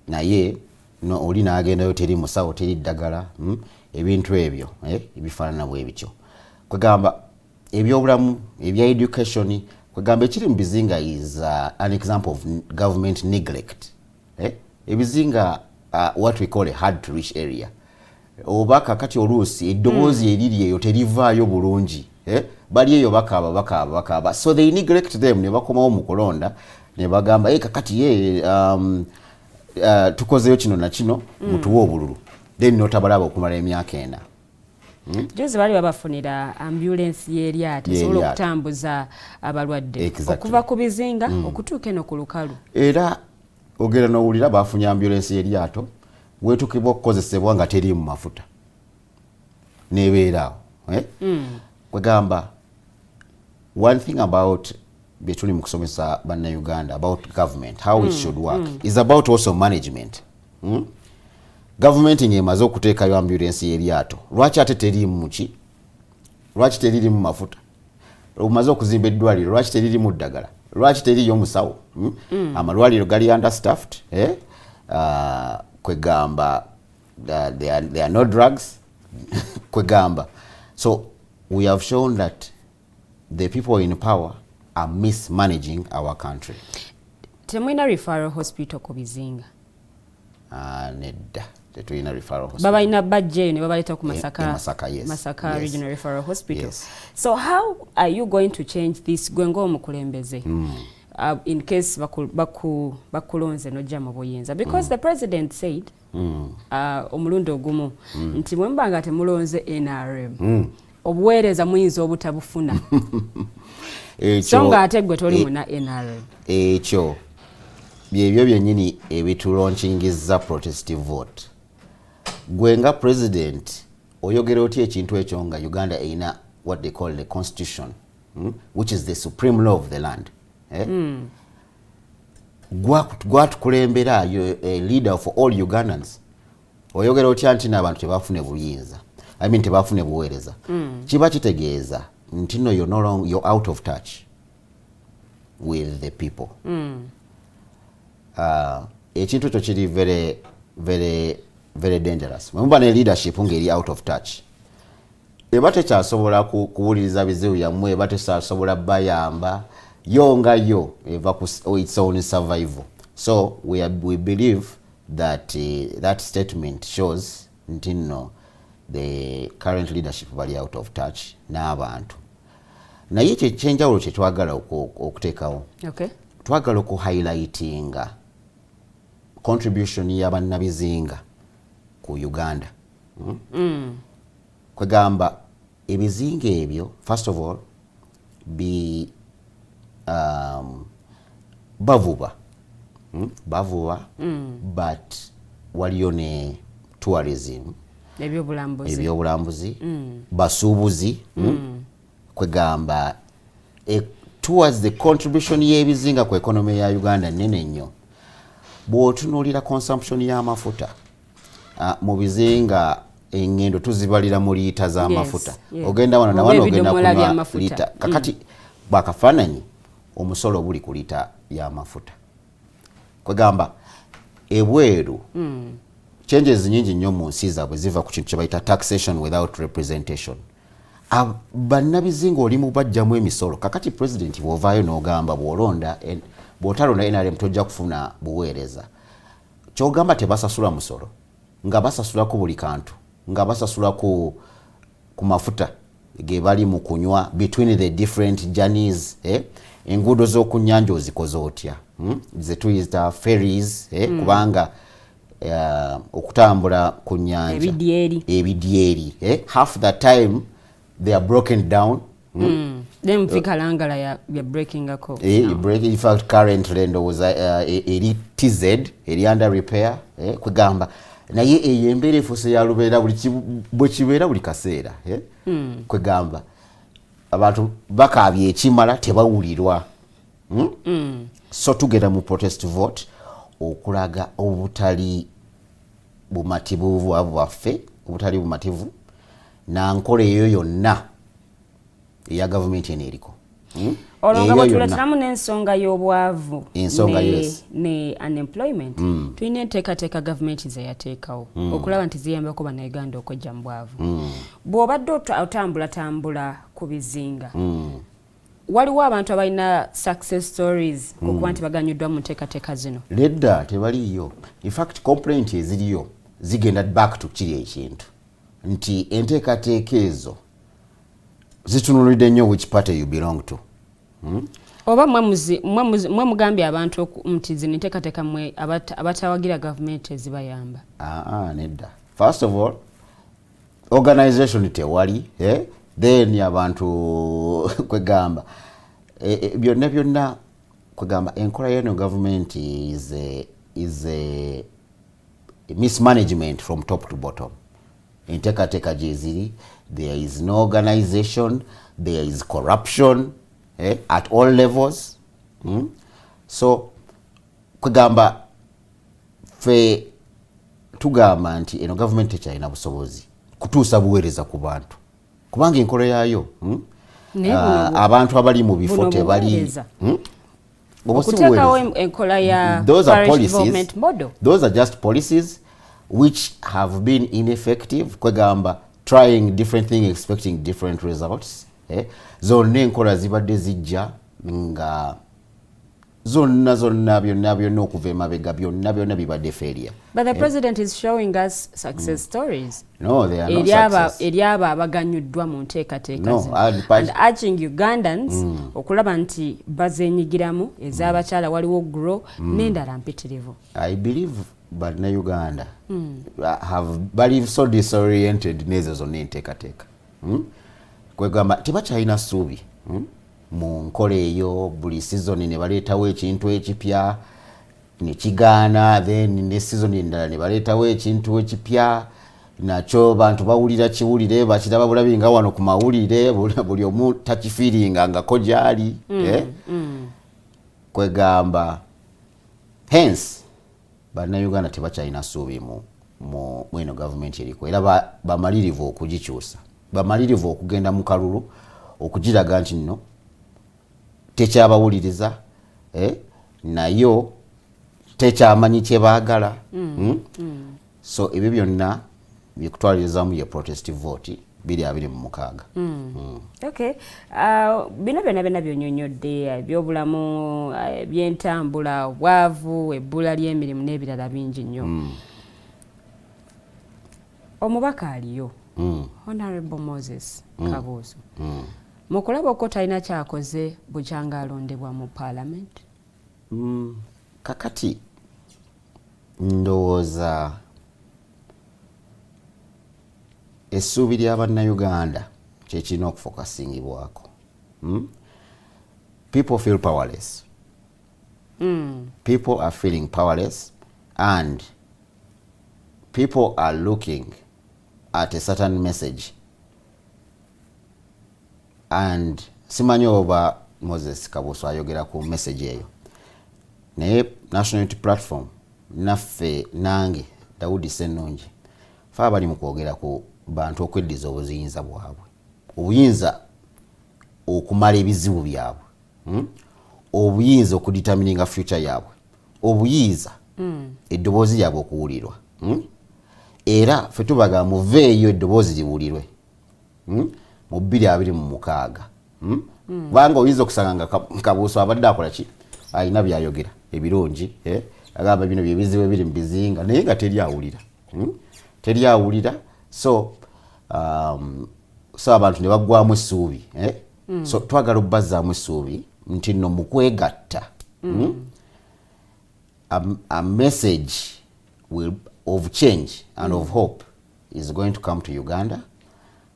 naye no, oli n'agendayo teri musawo, teri ddagala, Ebintu ebyo, eh, ebifaanana bwe bityo. Kwegamba ebyobulamu, ebya education, kwegamba ekiri mu bizinga is an example of government neglect, eh? Ebizinga, what we call a hard to reach area, oba kakati oluusi eddoboozi eriri eyo terivaayo bulungi, eh? Bali eyo bakaaba, bakaaba, bakaaba, so they neglect them. Ne bakomawo mu kulonda ne bagamba, hey, kakati ye tukozeyo kino na kino, mutuwe obululu, then notabalaba okumala emyaka 4. Juzi baali babafunira ambulensi y'eryato esobola Y'eryato. okutambuza abalwadde okuva ku bizinga okutuuka eno ku lukalu. Era ogenda nowulira bafunye ambulensi y'eryato, wetukibwa okukozesebwa nga teriimu mafuta, nebeera awo, eh? Kwegamba one thing about bye tuli mu kusomesa bannayuganda about government, how it should work, is about also management, Gavumenti ng'emaze okuteekayo ambulensi y'eryato, lwaki ate teriimu ki? Lwaki teririmu mafuta? Omaze okuzimba eddwaliro, lwaki teririmu ddagala? Lwaki teriyo musawo, Amalwaliro gali understaffed, eh? Kwegamba there are no drugs. Kwegamba so we have shown that the people in power are mismanaging our country. Temulina referral hospital ku bizinga? Nedda, tetulina referral hospital. Babalina bajja eyo ne babaleeta ku Masaka, E Masaka, yes. Masaka Regional Referral Hospital. Yes. So how are you going to change this, gwe ng'omukulembeze, in case bakulonze nojja mu buyinza? Because the president said omulundi ogumu nti bwe muba nga temulonze NRM, obuweereza muyinza obutabufuna. So nga ate gwe toli muna NRM. Ekyo byebyo byennyini ebitulaunchingiza protest vote. Gwe nga president oyogera otya ekintu ekyo nga Uganda erina what they call the constitution, which is the supreme law of the land, eh? Gwatukulembera, a leader for all Ugandans, oyogera otya nti n'abantu tebafune buyinza, I mean, tebafune buweereza? Kiba kitegeeza nti no, you're no longer, you're out of touch. with the people. Ekintu ekyo kiri very, very, very dangerous. Bwe muba ne leadership ng'eri out of touch, eba tekyasobola kuwuliriza bizibu byammwe, eba tekyasobola bayamba, yo nga yo eva ku its own survival. So we believe that that statement shows nti nno the current leadership bali out of touch n'abantu. Naye ekyenjawulo kye twagala okuteekawo, twagala okuhighlightinga contribution y'abannabizinga ku Uganda. Kwegamba ebizinga ebyo, first of all, bi bavuba, Bavuba, but waliyo ne tourism, ebyobulambuzi, ebyobulambuzi, basuubuzi. Kwegamba towards the contribution y'ebizinga ku economy ya Uganda nene nnyo. Bw'otunuulira consumption y'amafuta mu bizinga, engendo tuzibalira mu liita z'amafuta. Ogenda wano na Oba wano ogenda ebidomola kunywa by'amafuta. liita. Kakati bwakafaananyi omusolo buli ku liita y'amafuta. Kwegamba ebweru changes nyingi nnyo mu nsi zaabwe ziva ku kintu kye bayita taxation without representation. Bannabizinga olimu bajjamu emisolo. Kakati president bw'ovaayo n'ogamba bw'olonda bw'otalonda NRM tojja kufuna buweereza, kyogamba tebasasula musolo, nga basasula ku buli kantu, nga basasula ku mafuta ge bali mu kunywa between the different journeys, eh? Enguudo z'oku nnyanja ozikoze otya, Ze tuyita ferries, eh? Kubanga okutambula ku nnyanja Ebidyeri. Ebidyeri, eh? Half the time they are broken down. Then MV Kalangala ya breakingako. Eh, break, in fact currently ndowooza eri TZ, eri under repair, eh, kwegamba naye eyo embeera efuuse ya lubeera, buli bwe kibeera buli kaseera, eh? Kwegamba abantu bakaabye ekimala tebawulirwa, So tugenda mu protest vote okulaga obutali bumativu bwaffe, obutali bumativu na nkola eyo yonna eya gavumenti eno eriko. Olwo nga Eyo yonna. bwetuleeteramu n'ensonga y'obwavu Ensonga, yes. ne unemployment, tulina enteekateeka gavumenti ze yateekawo okulaba nti ziyambako Bannayuganda okwejja mu bwavu. Bw'obadde otambulatambula ku bizinga, waliwo abantu abalina success stories okuba nti baganyuddwa mu nteekateeka zino? Nedda, tebaliyo. In fact complaint eziriyo zigenda back to kiri ekintu nti enteekateeka ezo zitunulidde nnyo which party you belong to. Oba mwe mugambye abantu nti zino enteekateeka mmwe abatawagira gavumenti ezibayamba? Ah, nedda. First of all, organization tewali, eh? Then abantu kwegamba byonna byonna, kwegamba enkola yeno gavumenti is a mismanagement from top to bottom. Enteekateeka gyeziri, there is no organization, there is corruption, at all levels, So kwegamba fe tugamba nti eno gavumenti tekyalina busobozi kutuusa buweereza ku bantu kubanga enkola yaayo, Naye buno Abantu abali mu bifo buno tebali buweereza. Obwo si Okuteekawo buweereza. enkola ya Those are parish policies. development model. Those are just policies which have been ineffective. Kwegamba trying different things, expecting different results, eh? Zonna enkola zibadde zijja nga zonna zonna byonna byonna okuva emabega byonna byonna bibadde failure. But the president is showing us success stories No, they are not eri aba success. Eri abo abaganyuddwa mu nteekateeka No, zino and and urging Ugandans okulaba nti bazeenyigiramu. Ez'abakyala waliwo GROW n'endala mpitirivu. I believe Bannayuganda have bali so disoriented n'ezo zonna enteekateeka, Kwegamba tebakyalina ssuubi, Mu nkola eyo buli season ne baleetawo ekintu ekipya ne kigaana, then ne season endala ne baleetawo ekintu ekipya nakyo bantu bawulira kiwulire, bakiraba bulabi nga wano ku mawulire, buli omu takifiiringa ngako gyali, eh? Kwegamba hence Bannayuganda tebakyalina ssuubi mu mweno gavumenti eriko, era bamalirivu okugikyusa, bamalirivu okugenda mu kalulu okugiraga nti nno tekyabawuliriza. Nayo tekyamanyi kyebaagala. So ebyo byonna byekutwalirizaamu ye protest vote 2026. Okay. Bino byonna byonna byonyonyodde, ebyobulamu, ebyentambula, obwavu, ebbula ly'emirimu n'ebirala bingi nnyo. Omubaka aliyo, Honorable Moses Kabuusu, mukulaba okwo talina kyakoze bukyanga alondebwa mu parliament? Kakati ndowooza essuubi ly'abannayuganda kyekirina okufocusingibwako. People feel powerless. People are feeling powerless and people are looking at a certain message, and simanyi oba Moses Kabuusu ayogera ku message eyo, naye National Unity Platform naffe, nange Daudi Sennungi, fe abali mu kwogera ku bantu okweddiza obuyinza bwabwe, obuyinza okumala ebizibu byabwe, Obuyinza okudetermininga future yaabwe, obuyinza eddoboozi lyabwe okuwulirwa, Era ffe tubaga muveeyo eddoboozi liwulirwe, Mu 2026, Kubanga oyinza okusanga nga Kabuusu abadde akola ki, alina byayogera ebirungi, eh? Agamba bino byebizibu ebiri mu bizinga, naye nga teri awulira, Teri awulira. So abantu ne baggwamu essuubi, eh? So twagala okubazaamu essuubi nti nno mu kwegatta, A message of change and of hope is going to come to Uganda.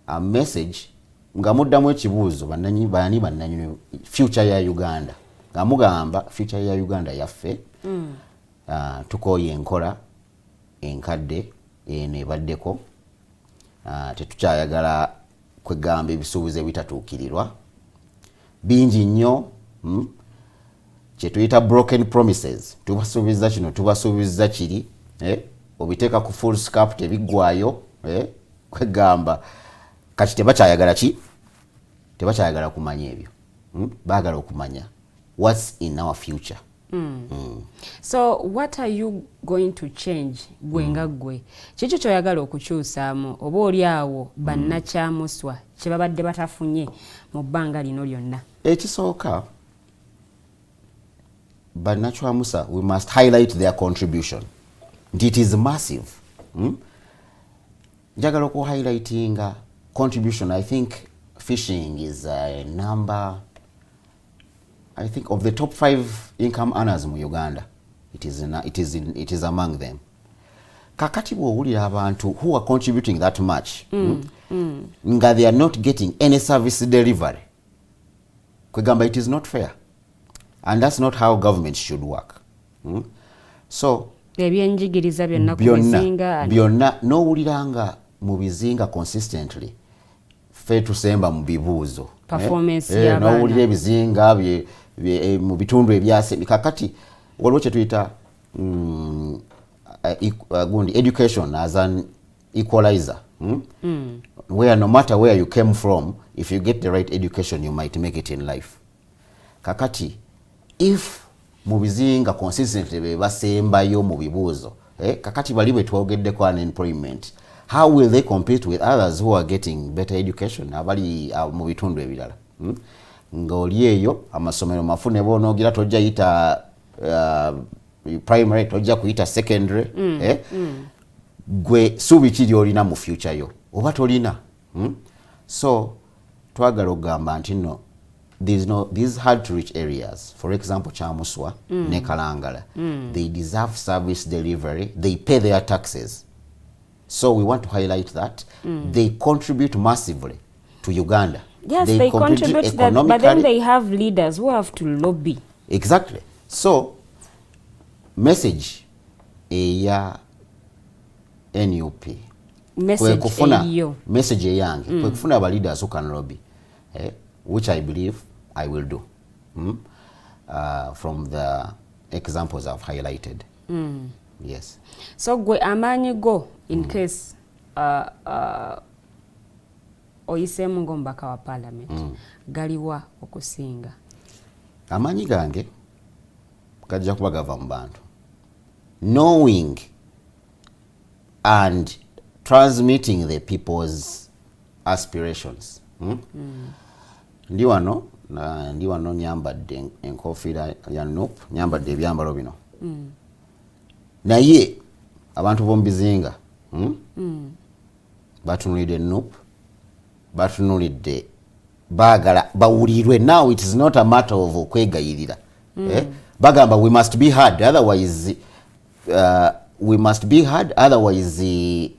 A message nga muddamu ekibuuzo, bani bannanyini future ya Uganda, nga mugamba future ya Uganda yaffe. Tukooye enkola enkadde eno ebaddeko. Tetukyayagala kwegamba ebisuubizo ebitatuukirirwa bingi nnyo, Kyetuyita broken promises. Tubasuubiza kino, tubasuubiza kiri, eh? Obiteeka ku foolscap tebiggwayo, eh? Kwegamba kati tebakyayagala ki, tebakyayagala kumanya ebyo, Baagala okumanya what's in our future. So what are you going to change, gwe nga gwe? Kiki kyoyagala okukyusaamu oba oli awo bannakyamuswa kye babadde batafunye mu bbanga lino lyonna? Ekisooka, bannakyamusa, we must highlight their contribution nti it is massive, Njagala okuhighlightinga contribution. I think fishing is a number, I think, of the top 5 income earners mu Uganda, it is among them. Kakati bw'owulira abantu who are contributing that much, nga they are not getting any service delivery, kwegamba it is not fair and that's not how government should work, So ebyenjigiriza byonna ku bizinga. Byonna n'owulira nga mu bizinga consistently ffe tusemba mu bibuuzo. Performance y'abaana. N'owulira ebizinga mu bitundu ebyase. Kakati waliwo kye tuyita gundi education as an equalizer, Where no matter where you came from, if you get the right education, you might make it in life. Kakati if mu bizinga consistently be basembayo mu bibuuzo, kakati bali bwe twogeddeko unemployment, how will they compete with others who are getting better education abali mu bitundu ebirala, Ng'oli eyo amasomero mafu, ne bwonoogira tojja yita primary, tojja kuyita secondary, eh? Gwe suubi ki lyolina mu future yo oba tolina, So twagala okugamba nti no, there's no these hard to reach areas, for example Kyamuswa ne Kalangala, they deserve service delivery. They pay their taxes, so we want to highlight that they contribute massively to Uganda. Yes, they contribute that, but then they have leaders who have to lobby. Exactly. So message eya NUP message kufuna eyo. Message eyange kwe kufuna aba leaders who can lobby, which I believe I will do, From the examples I've highlighted. Yes. So gwe amaanyi go, in case oyiseemu ng'omubaka wa parliament, galiwa okusinga? Amaanyi gange Gajja kuba gava mu bantu, knowing and transmitting the people's aspirations. Ndi wano ndi wano nyambadde enkofiira ya NUP, nyambadde ebyambalo bino, naye abantu b'omu bizinga, Batunulidde NUP, batunulidde, baagala bawulirwe. Now it is not a matter of okwegayirira, eh? Bagamba we must be heard, otherwise we must be heard, otherwise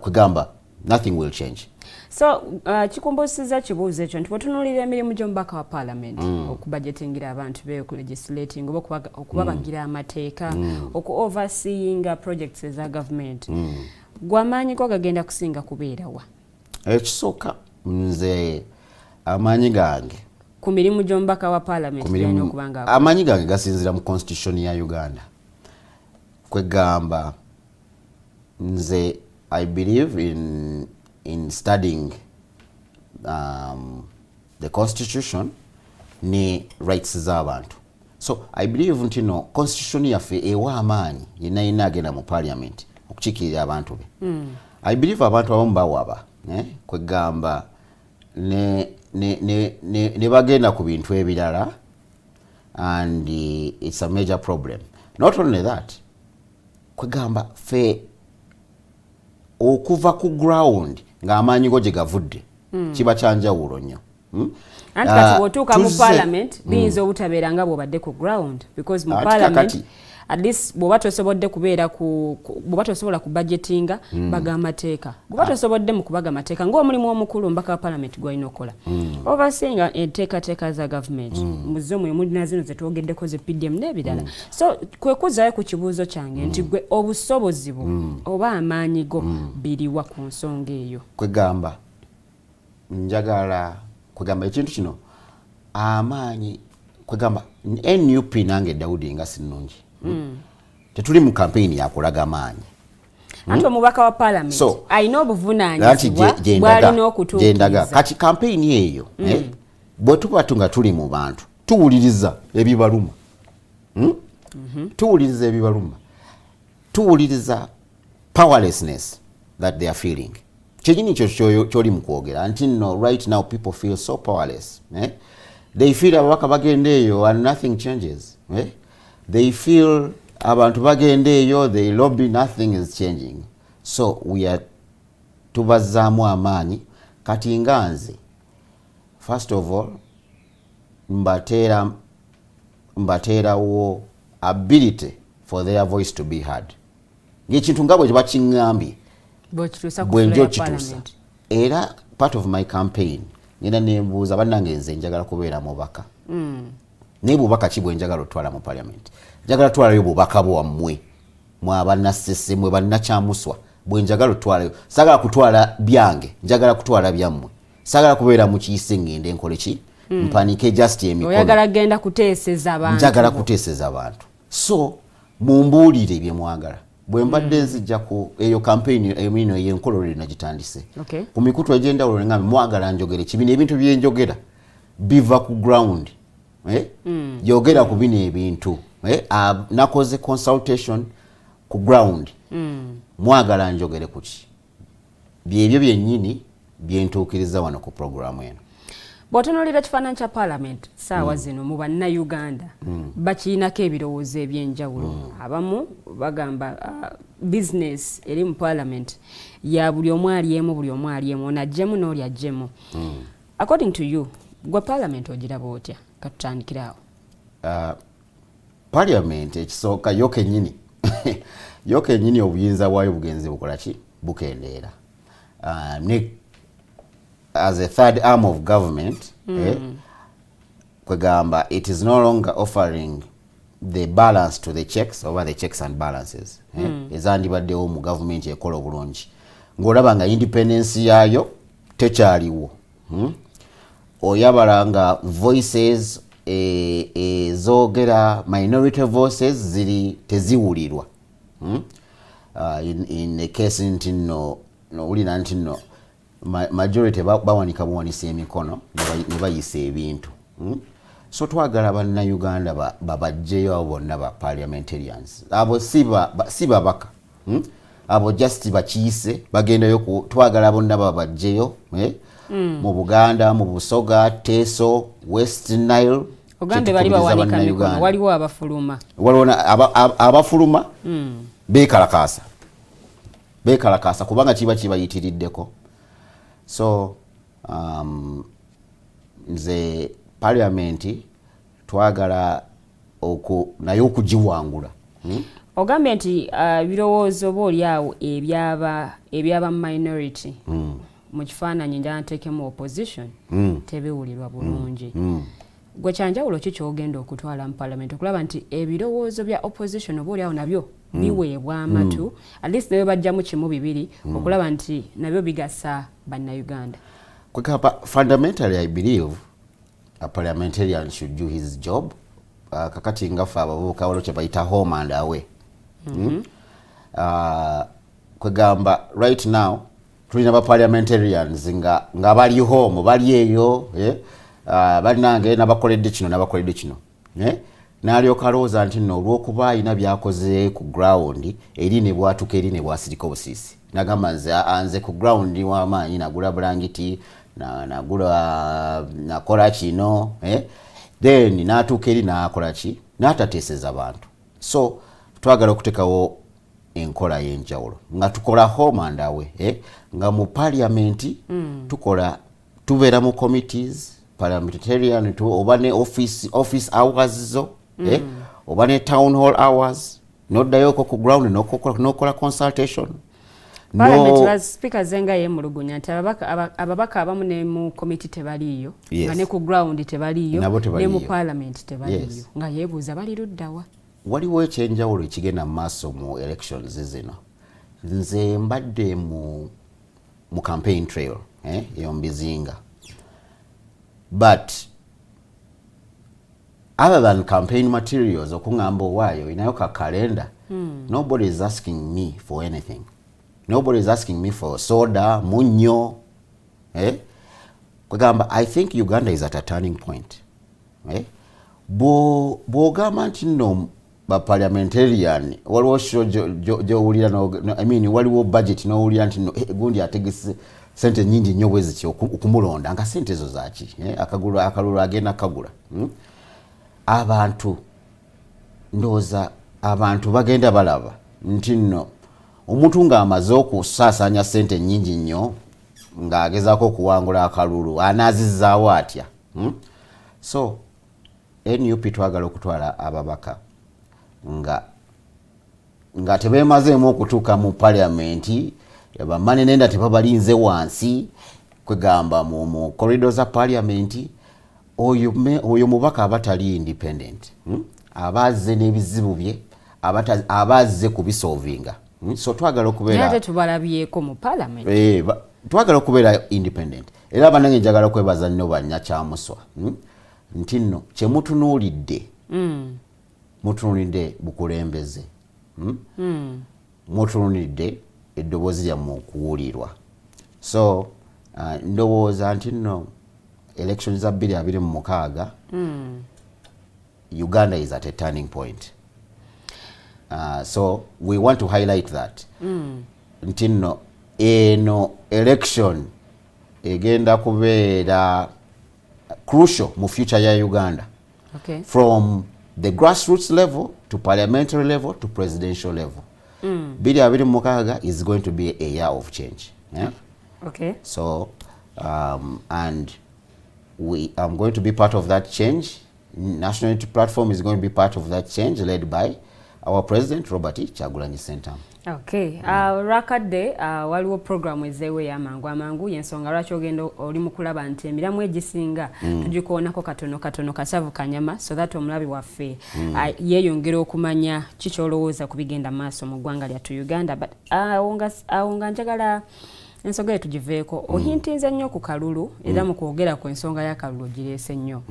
kwegamba nothing will change. So kikumbusiza kibuuzo ekyo nti bwetunuulira emirimu gy'omubaka wa parliament, okubudgetingira abantu be, okulegislating oba okubabagira amateeka, oku overseeinga projects eza government, gwamaanyi go gagenda kusinga kubeerawa? Ekisooka, nze amaanyi gange ku mirimu gy'omubaka wa parliament gyalina okuba nga amaanyi gange gasinzira mu constitution ya Uganda. Kwegamba nze I believe in studying the constitution ne rights z'abantu. So I believe nti no constitution yaffe ewa amaanyi yenna yenna agenda mu parliament okukiikirira abantu be. I believe abantu abamu bawaba, eh? Kwegamba ne bagenda ku bintu ebirala and it's a major problem. Not only that, kwegamba fe okuva ku ground ng'amaanyi go gye gavudde kiba kyanjawulo nnyo. Anti kati bw'otuuka mu parliament biyinza obutabeera nga bw'obadde ku ground, because mu parliament at least bw'oba tosobodde kubeera ku, bw'oba tosobola ku budgetinga, baga amateeka, bw'oba tosobodde mu kubaga amateeka ng'omulimu omukulu omubaka wa parliament gw'alina okukola, overseeing enteekateeka za government, muzo mwe mulina zino zetwogeddeko ze PDM n'ebirala. So kwe kuzaayo ku kibuuzo kyange nti gwe obusobozi bwo oba amaanyi go biriwa ku nsonga eyo? Kwegamba njagala kwegamba ekintu kino amaanyi, kwegamba NUP nange Daudi nga sinnungi, tetuli mu campaign yakulaga amaanyi. Anti omubaka wa parliament so, alina obuvunaanyizibwa bw'alina okutuukiriza. Kati campaign eyo, eh, bwe tuba nga tuli mu bantu, tuwuliriza ebibaluma, Tuwuliriza ebibaluma, tuwuliriza powerlessness that they are feeling. Kyenyini kyo kyoli mu kwogera nti no, right now people feel so powerless, eh? They feel ababaka bagenda eyo and nothing changes, eh? They feel abantu bagenda eyo, they lobby, nothing is changing. So we are tubazzaamu amaanyi. Kati nga nze, first of all, mbateerawo ability for their voice to be heard, ng'ekintu nga bwe bakiŋŋambye bwenja okituusa. Era part of my campaign ngenda nembuuza bannange, nze njagala kubeera mubaka, naye bubaka ki bwenjagala otwala mu parliament? Njagala twalayo bubaka bwammwe mwabannassese, mwe bannakyamuswa bwenjagala otwalayo. Saagala kutwala byange, njagala kutwala byammwe. Saagala kubeera mukiise ngende nkole ki, mpanike just emikono. Oyagala genda kuteeseza abantu. Njagala kuteeseza abantu, so mumbuulire bye mwagala. Bwe mbadde nzijja ku eyo campaign emino eyenkololere nagitandise ku mikutu egy'enjawulo, neŋambe mwagala njogere kibino, ebintu byenjogera biva ku ground, eh? Yogera ku bino ebintu, eh? Nakoze consultation ku ground, mwagala njogere kuki? Byebyo byennyini byentuukiriza wano ku programu eno. Bw'otunuulira ekifaananyi kya parliament saawa zino mu bannayuganda, bakirinako ebirowoozo ebyenjawulo. Abamu bagamba business eri mu parliament ya buli omu alyemu, buli omu alyemu, ono ajjemu n'oli ajjemu. According to you, gwe parliament ogiraba otya? Katutandikire awo. Parliament ekisooka yo kennyini obuyinza bwayo bugenze bukola ki, bukendeera. Ne as a third arm of government, eh, kwegamba it is no longer offering the balance to the checks oba the checks and balances, eh, ezandibaddewo mu gavumenti ekola obulungi, ng'olaba nga independence yaayo tekyaliwo, Oyabala nga voices ezoogera, minority voices ziri teziwulirwa, In the case nti nno nowulira nti nno majority bawanika buwanisa emikono ne bayisa ebintu, So twagala Bannayuganda babajjeyo abo bonna ba parliamentarians. Abo si babaka, Abo just bakiise bagendayo. Twagala bonna babajjeyo, eh? Mu Buganda, mu Busoga, Teso, West Nile. Ogambe bali bawanika mikono, waliwo abafuluma. Waliwo abafuluma bekalakasa, bekalakasa kubanga kiba kibayitiriddeko. So nze parliament twagala naye okugiwangula, Ogambye nti ebirowoozo oba oli awo ebyaba minority, mu kifaananyi njala nteekemu opposition, tebiwulirwa bulungi. Gwe kyanjawulo ki kyogenda okutwala mu parliament okulaba nti ebirowoozo bya opposition oba oliawo nabyo biweebwa amatu, at least nebwe bajjamu kimu bibiri, okulaba nti nabyo bigasa Bannayuganda? Kwekapa, fundamentally I believe a parliamentarian should do his job. Kakati nga ffe abavubuka waliwo kye bayita home and away. Kwegamba right now tulina ba parliamentarians nga bali home, bali eyo, eh? Balinange nabakoledde kino, nabakoledde kino, eh? N'alyoka alowooza nti nno olw'okuba alina byakoze ku ground eri, ne bwatuka eri ne bwasirika obusiisi, nagamba nze nze ku ground w'amaanyi, nagula bulangiti, nagula, nakola kino, eh? Then n'atuuka eri n'akola ki? N'atateeseza bantu. So twagala okuteekawo enkola y'enjawulo nga tukola home and away, eh? Nga mu parliament tukola, tubeera mu committees, parliamentarian oba ne office hours zo, eh? Oba ne town hall hours, noddayoko ku ground nokola consultation. Parliament, Speaker Zenga yemulugunya nti ababaka abamu ne mu committee tebaliiyo, nga ne ku ground tebaliiyo, ne mu parliament tebaliiyo, nga yeebuuza bali luddawa. Waliwo ekyenjawulo ekigenda mu maaso mu elections zino. Nze mbadde mu campaign trail, eh, eyo mbizinga, but other than campaign materials, okuŋŋamba owaayo inayo ka calendar, nobody is asking me for anything. Nobody is asking me for soda, munnyo, eh? Kwegamba I think Uganda is at a turning point, eh? Bw'ogamba nti nno baparliamentarian waliwo show gy'owulira, I mean, waliwo budget n'owulira nti no, eh, gundi ategese sente nyingi nnyo bwe ziti okumulonda, nga sente ezo zaki, eh? Akalulu agenda kagula, Abantu ndowooza abantu bagenda balaba nti nno omuntu ng'amaze okusaasaanya sente nyingi nnyo ng'agezaako okuwangula akalulu, anaazizaawo atya, So NUP twagala okutwala ababaka nga tebemazeemu okutuuka mu parliament, bamanenenda tebabalinze wansi, kwegamba mu corridor za parliament. Oyo mubaka aba tali independent, Aba azze n'ebizibu bye, aba azze kubisolvinga, So twagala okubeera Ate tubalabyeko mu parliament. Eh, twagala okubeera independent. Era banange njagala kwebaza nnyo bannakyamuswa, Nti nno kyemutunuulidde, mutunuulidde bukulembeze, Mutunuulidde eddoboozi lyammwe okuwulirwa. So ndowooza nti nno election za 2026, Uganda is at a turning point. So we want to highlight that nti nno eno election egenda kubeera crucial mu future ya Uganda, from the grassroots level to parliamentary level to presidential level. 2026 is going to be a year of change, yeah? Okay. So and we I'm going to be part of that change. National Unity Platform is going to be part of that change, led by our president, Robert Kyagulanyi Ssentamu. Okay. Olwakadde waliwo programu ezeewo ey'amangu amangu, yensonga lwaki ogenda oli mu kulaba nti emiramu egisinga tugikoonako katono katono, kasavu kanyama, so that omulabi waffe yeeyongera okumanya kikyolowooza ku bigenda maaso mu ggwanga lyattu Uganda. But awo nga njagala ensonga eyo tugiveeko. Ohintinze nnyo ku kalulu, era mu kwogera ku ensonga y'akalulu ogireese nnyo,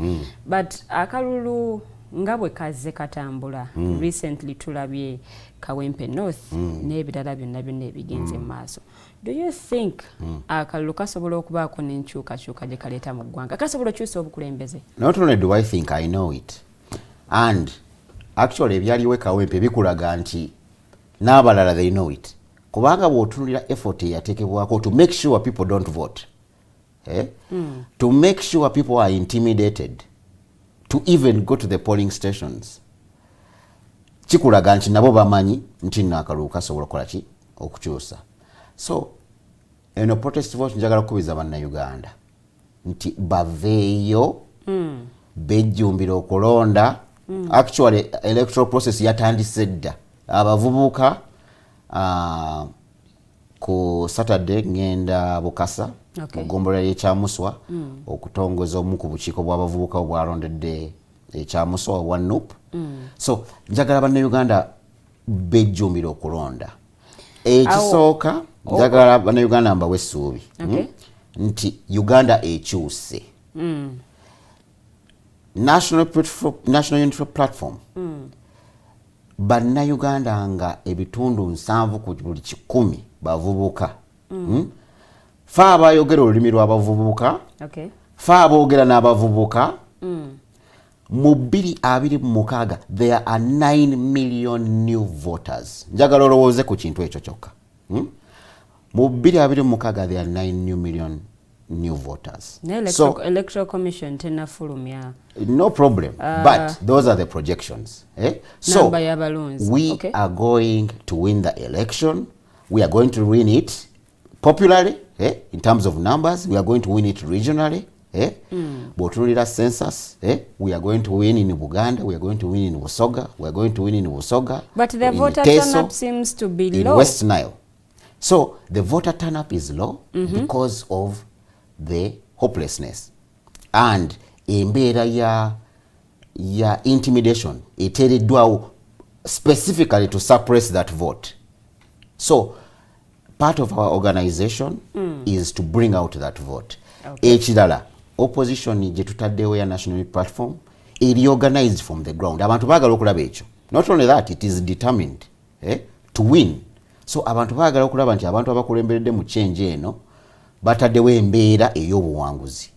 but akalulu Nga bwe kazze katambula, recently tulabye Kawempe North n'ebirala byonna byonna ebigenze mu maaso. Do you think akalulu kasobola okubaako n'enkyukakyuka gye kaleeta mu ggwanga, kasobola okyusa obukulembeze? Not only do I think, I know it. And actually ebyaliwo e Kawempe bikulaga nti n'abalala they know it, kubanga bw'otunulira effort eyateekebwako to make sure people don't vote, eh? To make sure people are intimidated to even go to the polling stations, kikulaga nti nabo bamanyi nti nno akalulu kasobola okukola ki? Okukyusa. So eno protest vote, njagala kukubiza Bannayuganda nti baveeyo bejjumbira okulonda. Actually electoral process yatandise dda. Abavubuka, ku Saturday ngenda Bukasa mu ggombolola y'Ekyamuswa okutongoza omu ku bukiiko bw'abavubuka obwalondedde Ekyamuswa obwa NUP. So njagala Bannayuganda bejjumbira okulonda. Ekisooka, njagala Bannayuganda mbawe essuubi nti Uganda ekyuse. National Unity Platform, Bannayuganda nga ebitundu 70 ku buli 100 bavubuka. Fe abayogera olulimi lw'abavubuka, fe aboogera n'abavubuka. Mu 2026 there are 9 million new voters. Njagala olowooze ku kintu ekyo kyokka. Mu 2026 there are 9 new million new voters. Naye So Electoral Commission tenafulumya. No problem, but those are the projections, eh? So Namba y'abalonzi. we are going to win the election. We are going to win it popularly, eh? In terms of numbers, we are going to win it regionally, eh? Bw'otunuulira census, eh? We are going to win in Buganda, we are going to win in Busoga, we are going to win in Busoga, But the in voter Teso, turn-up seems to be in low. West Nile. So the voter turn-up is low because of the hopelessness and embeera ya intimidation eteereddwawo specifically to suppress that vote. So part of our organization is to bring out that vote. Ekirala, opposition gye tutaddewo ya National Unity Platform eri organized from the ground. Abantu baagala okulaba ekyo. Not only that, it is determined, eh, to win. So abantu baagala okulaba nti abantu abakulemberedde mu change eno bataddewo embeera ey'obuwanguzi.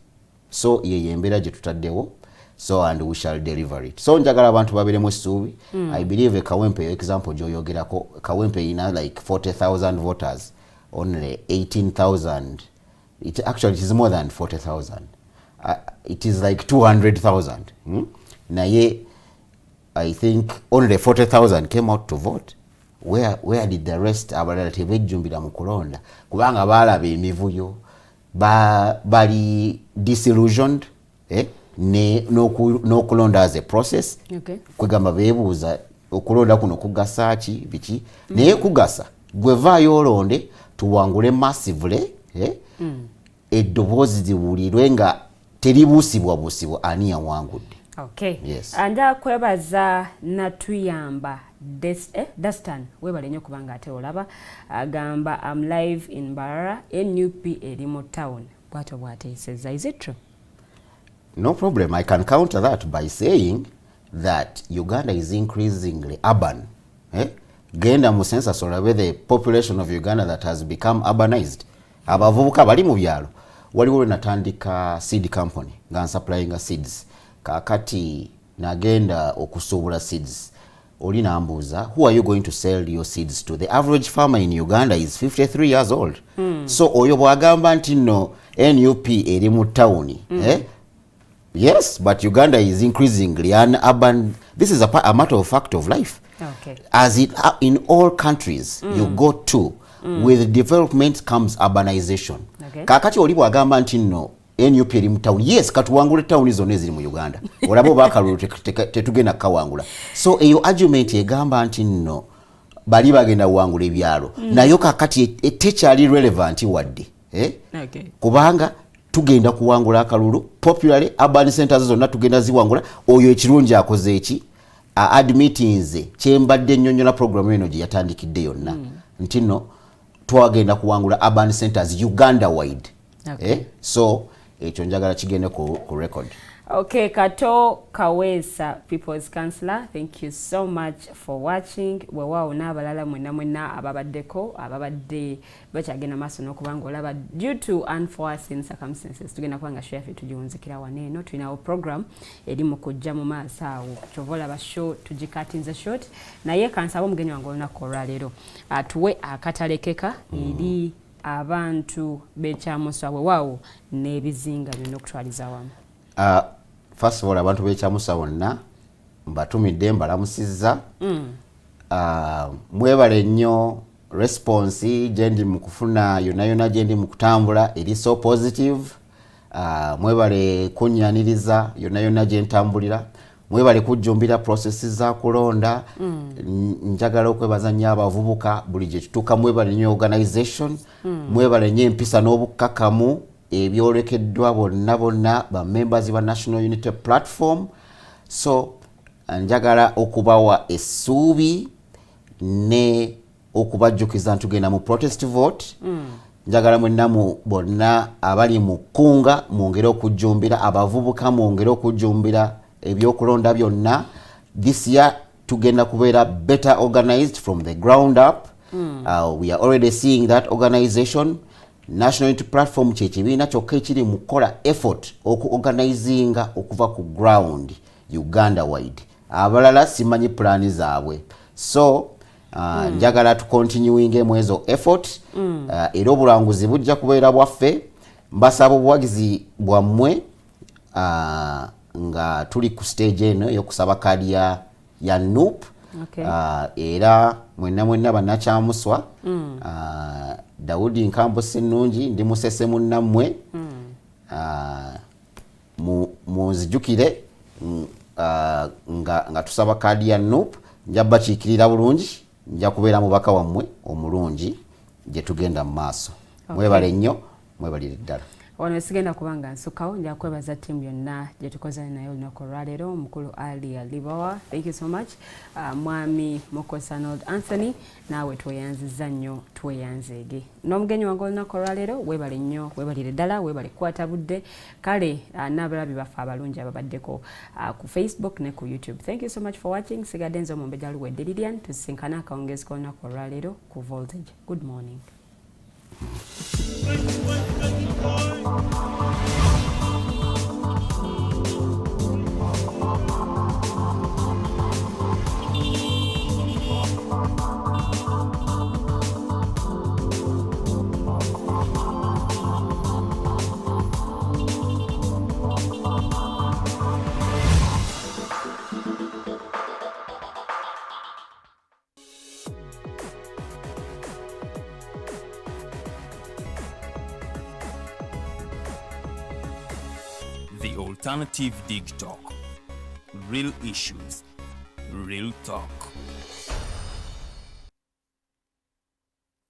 So yeyo embeera gye tutaddewo, so and we shall deliver it. So njagala abantu babeeremu essuubi. I believe Kawempe, example gyoyogerako, Kawempe erina like 40,000 voters, only 18,000. It actually, it is more than 40,000. It is like 200,000, Naye I think only 40,000 came out to vote. Where did the rest? Abalala tebejjumbira mu kulonda kubanga baalaba emivuyo, bali disillusioned, eh? N'okulonda as a process. Kwegamba beebuuza okulonda kuno kugasa ki, biki? Naye kugasa. Gwe vaayo olonde, tuwangule massively, eh? Eddoboozi liwulirwe nga teribuusibwabuusibwa ani yawangudde. Yes. Nja kwebaza natuyamba Dastan, webale nnyo kubanga ate olaba. Agamba, "Am live in Mbarara, NUP eri mu town." Bwatyo bwateesezza. Is it true? No problem. I can counter that by saying that Uganda is increasingly urban. Eh? Genda mu census olabe the population of Uganda that has become urbanized. Abavubuka bali mu byalo. Waliwo lwe natandika seed company nga nsupplyinga seeds. Kaakati nagenda okusuubula seeds. Oli nambuuza, "Who are you going to sell your seeds to?" The average farmer in Uganda is 53 years old. So oyo bw'agamba nti nno NUP eri mu tawuni, eh? Yes, but Uganda is increasingly an urban. This is a matter of fact of life. As it in all countries you go to, with development comes urbanization. Kakati oli bw'agamba nti nno NUP eri mu town, yes, katuwangule tawuni zonna eziri mu Uganda, olaba oba akalulu tetugenda kukawangula. So eyo argument egamba nti nno bali bagenda kuwangula ebyalo, nayo kakati tekyali relevant wadde, eh? Kubanga tugenda kuwangula akalulu popularly, urban centers zonna tugenda ziwangula. Oyo ekirungi akoze eki? Admittinze kyembadde nnyonnyola program eno gye yatandikidde yonna nti nno twagenda kuwangula urban centers Uganda wide. Eh? So ekyo njagala kigende ku record. Okay, Kato Kawesa, People's Councillor, thank you so much for watching. Weewaawo n'abalala mwenna mwenna ababaddeko, ababadde bakyagenda maaso n'okuba nga olaba, due to unforeseen circumstances tugenda kuba nga show yaffe tugiwunzikira wano eno. Tulinawo program eri mu kujja mu maaso awo, kyova olaba show tugikatinze short. Naye kansaba omugenyi wange olunaku olwaleero atuwe akatalekeka eri abantu b'ekyamuswa, weewaawo n'ebizinga byonna okutwaliza awamu. First of all, abantu b'ekyamusa bonna mbatumidde, mbalamusizza. Mwebale nnyo response gyendi mu kufuna yonna yonna gyendi mu kutambula, eri so positive. Mwebale kunnyaniriza yonna yonna gye ntambulira, mwebale kujjumbira process za kulonda. Njagala okwebaza nnyo abavubuka buli gye tutuuka, mwebale nnyo organization, mwebale nnyo empisa n'obukkakamu ebyolekeddwa bonna bonna ba members ba National Unity Platform. So njagala okubawa essuubi ne okubajjukiza nti tugenda mu protest vote. Njagala mwenna mu bonna abali mu kkunga mwongere okujjumbira, abavubuka mwongere okujjumbira ebyokulonda byonna. This year tugenda kubeera better organized from the ground up. We are already seeing that organization. National Unity Platform kyekibiina kyokka ekiri mu kukola effort okuorganizinga okuva ku ground Uganda wide. Abalala simanyi pulaani zaabwe. So njagala tucontinuinge mu ezo effort. Era obulanguzi bujja kubeera bwaffe. Mbasaba obuwagizi bwammwe nga tuli ku stage eno ey'okusaba kaadi ya NUP. Era mwenna mwenna bannakyamuswa, Daudi Nkambo Sennungi, ndi musese munnammwe. Munzijukire nga tusaba kaadi ya NUP. Nja bakiikirira bulungi, nja kubeera mubaka wammwe omulungi gye tugenda mu maaso. Mwebale nnyo, mwebalire ddala. Wano sigenda kuba nga nsukawo, nja kwebaza ttiimu yonna gye tukoze naye olunaku olwaleero. Omukulu Ali Alibawa, thank you so much. Mwami Mokosanod Anthony, naawe tweyanziza nnyo, tweyanzeege. N'omugenyi wange olunaku olwaleero, weebale nnyo, weebalire ddala, weebale kukwata budde. Kale n'abalabi baffe abalungi ababaddeko ku Facebook ne ku YouTube, thank you so much for watching. Sigadde nze omumbejja Luwedde Lilian. Tusisinkane akawungeezi k'olunaku olwaleero ku Voltage. Good morning. The Alternative Dig Talk. Real issues, real talk.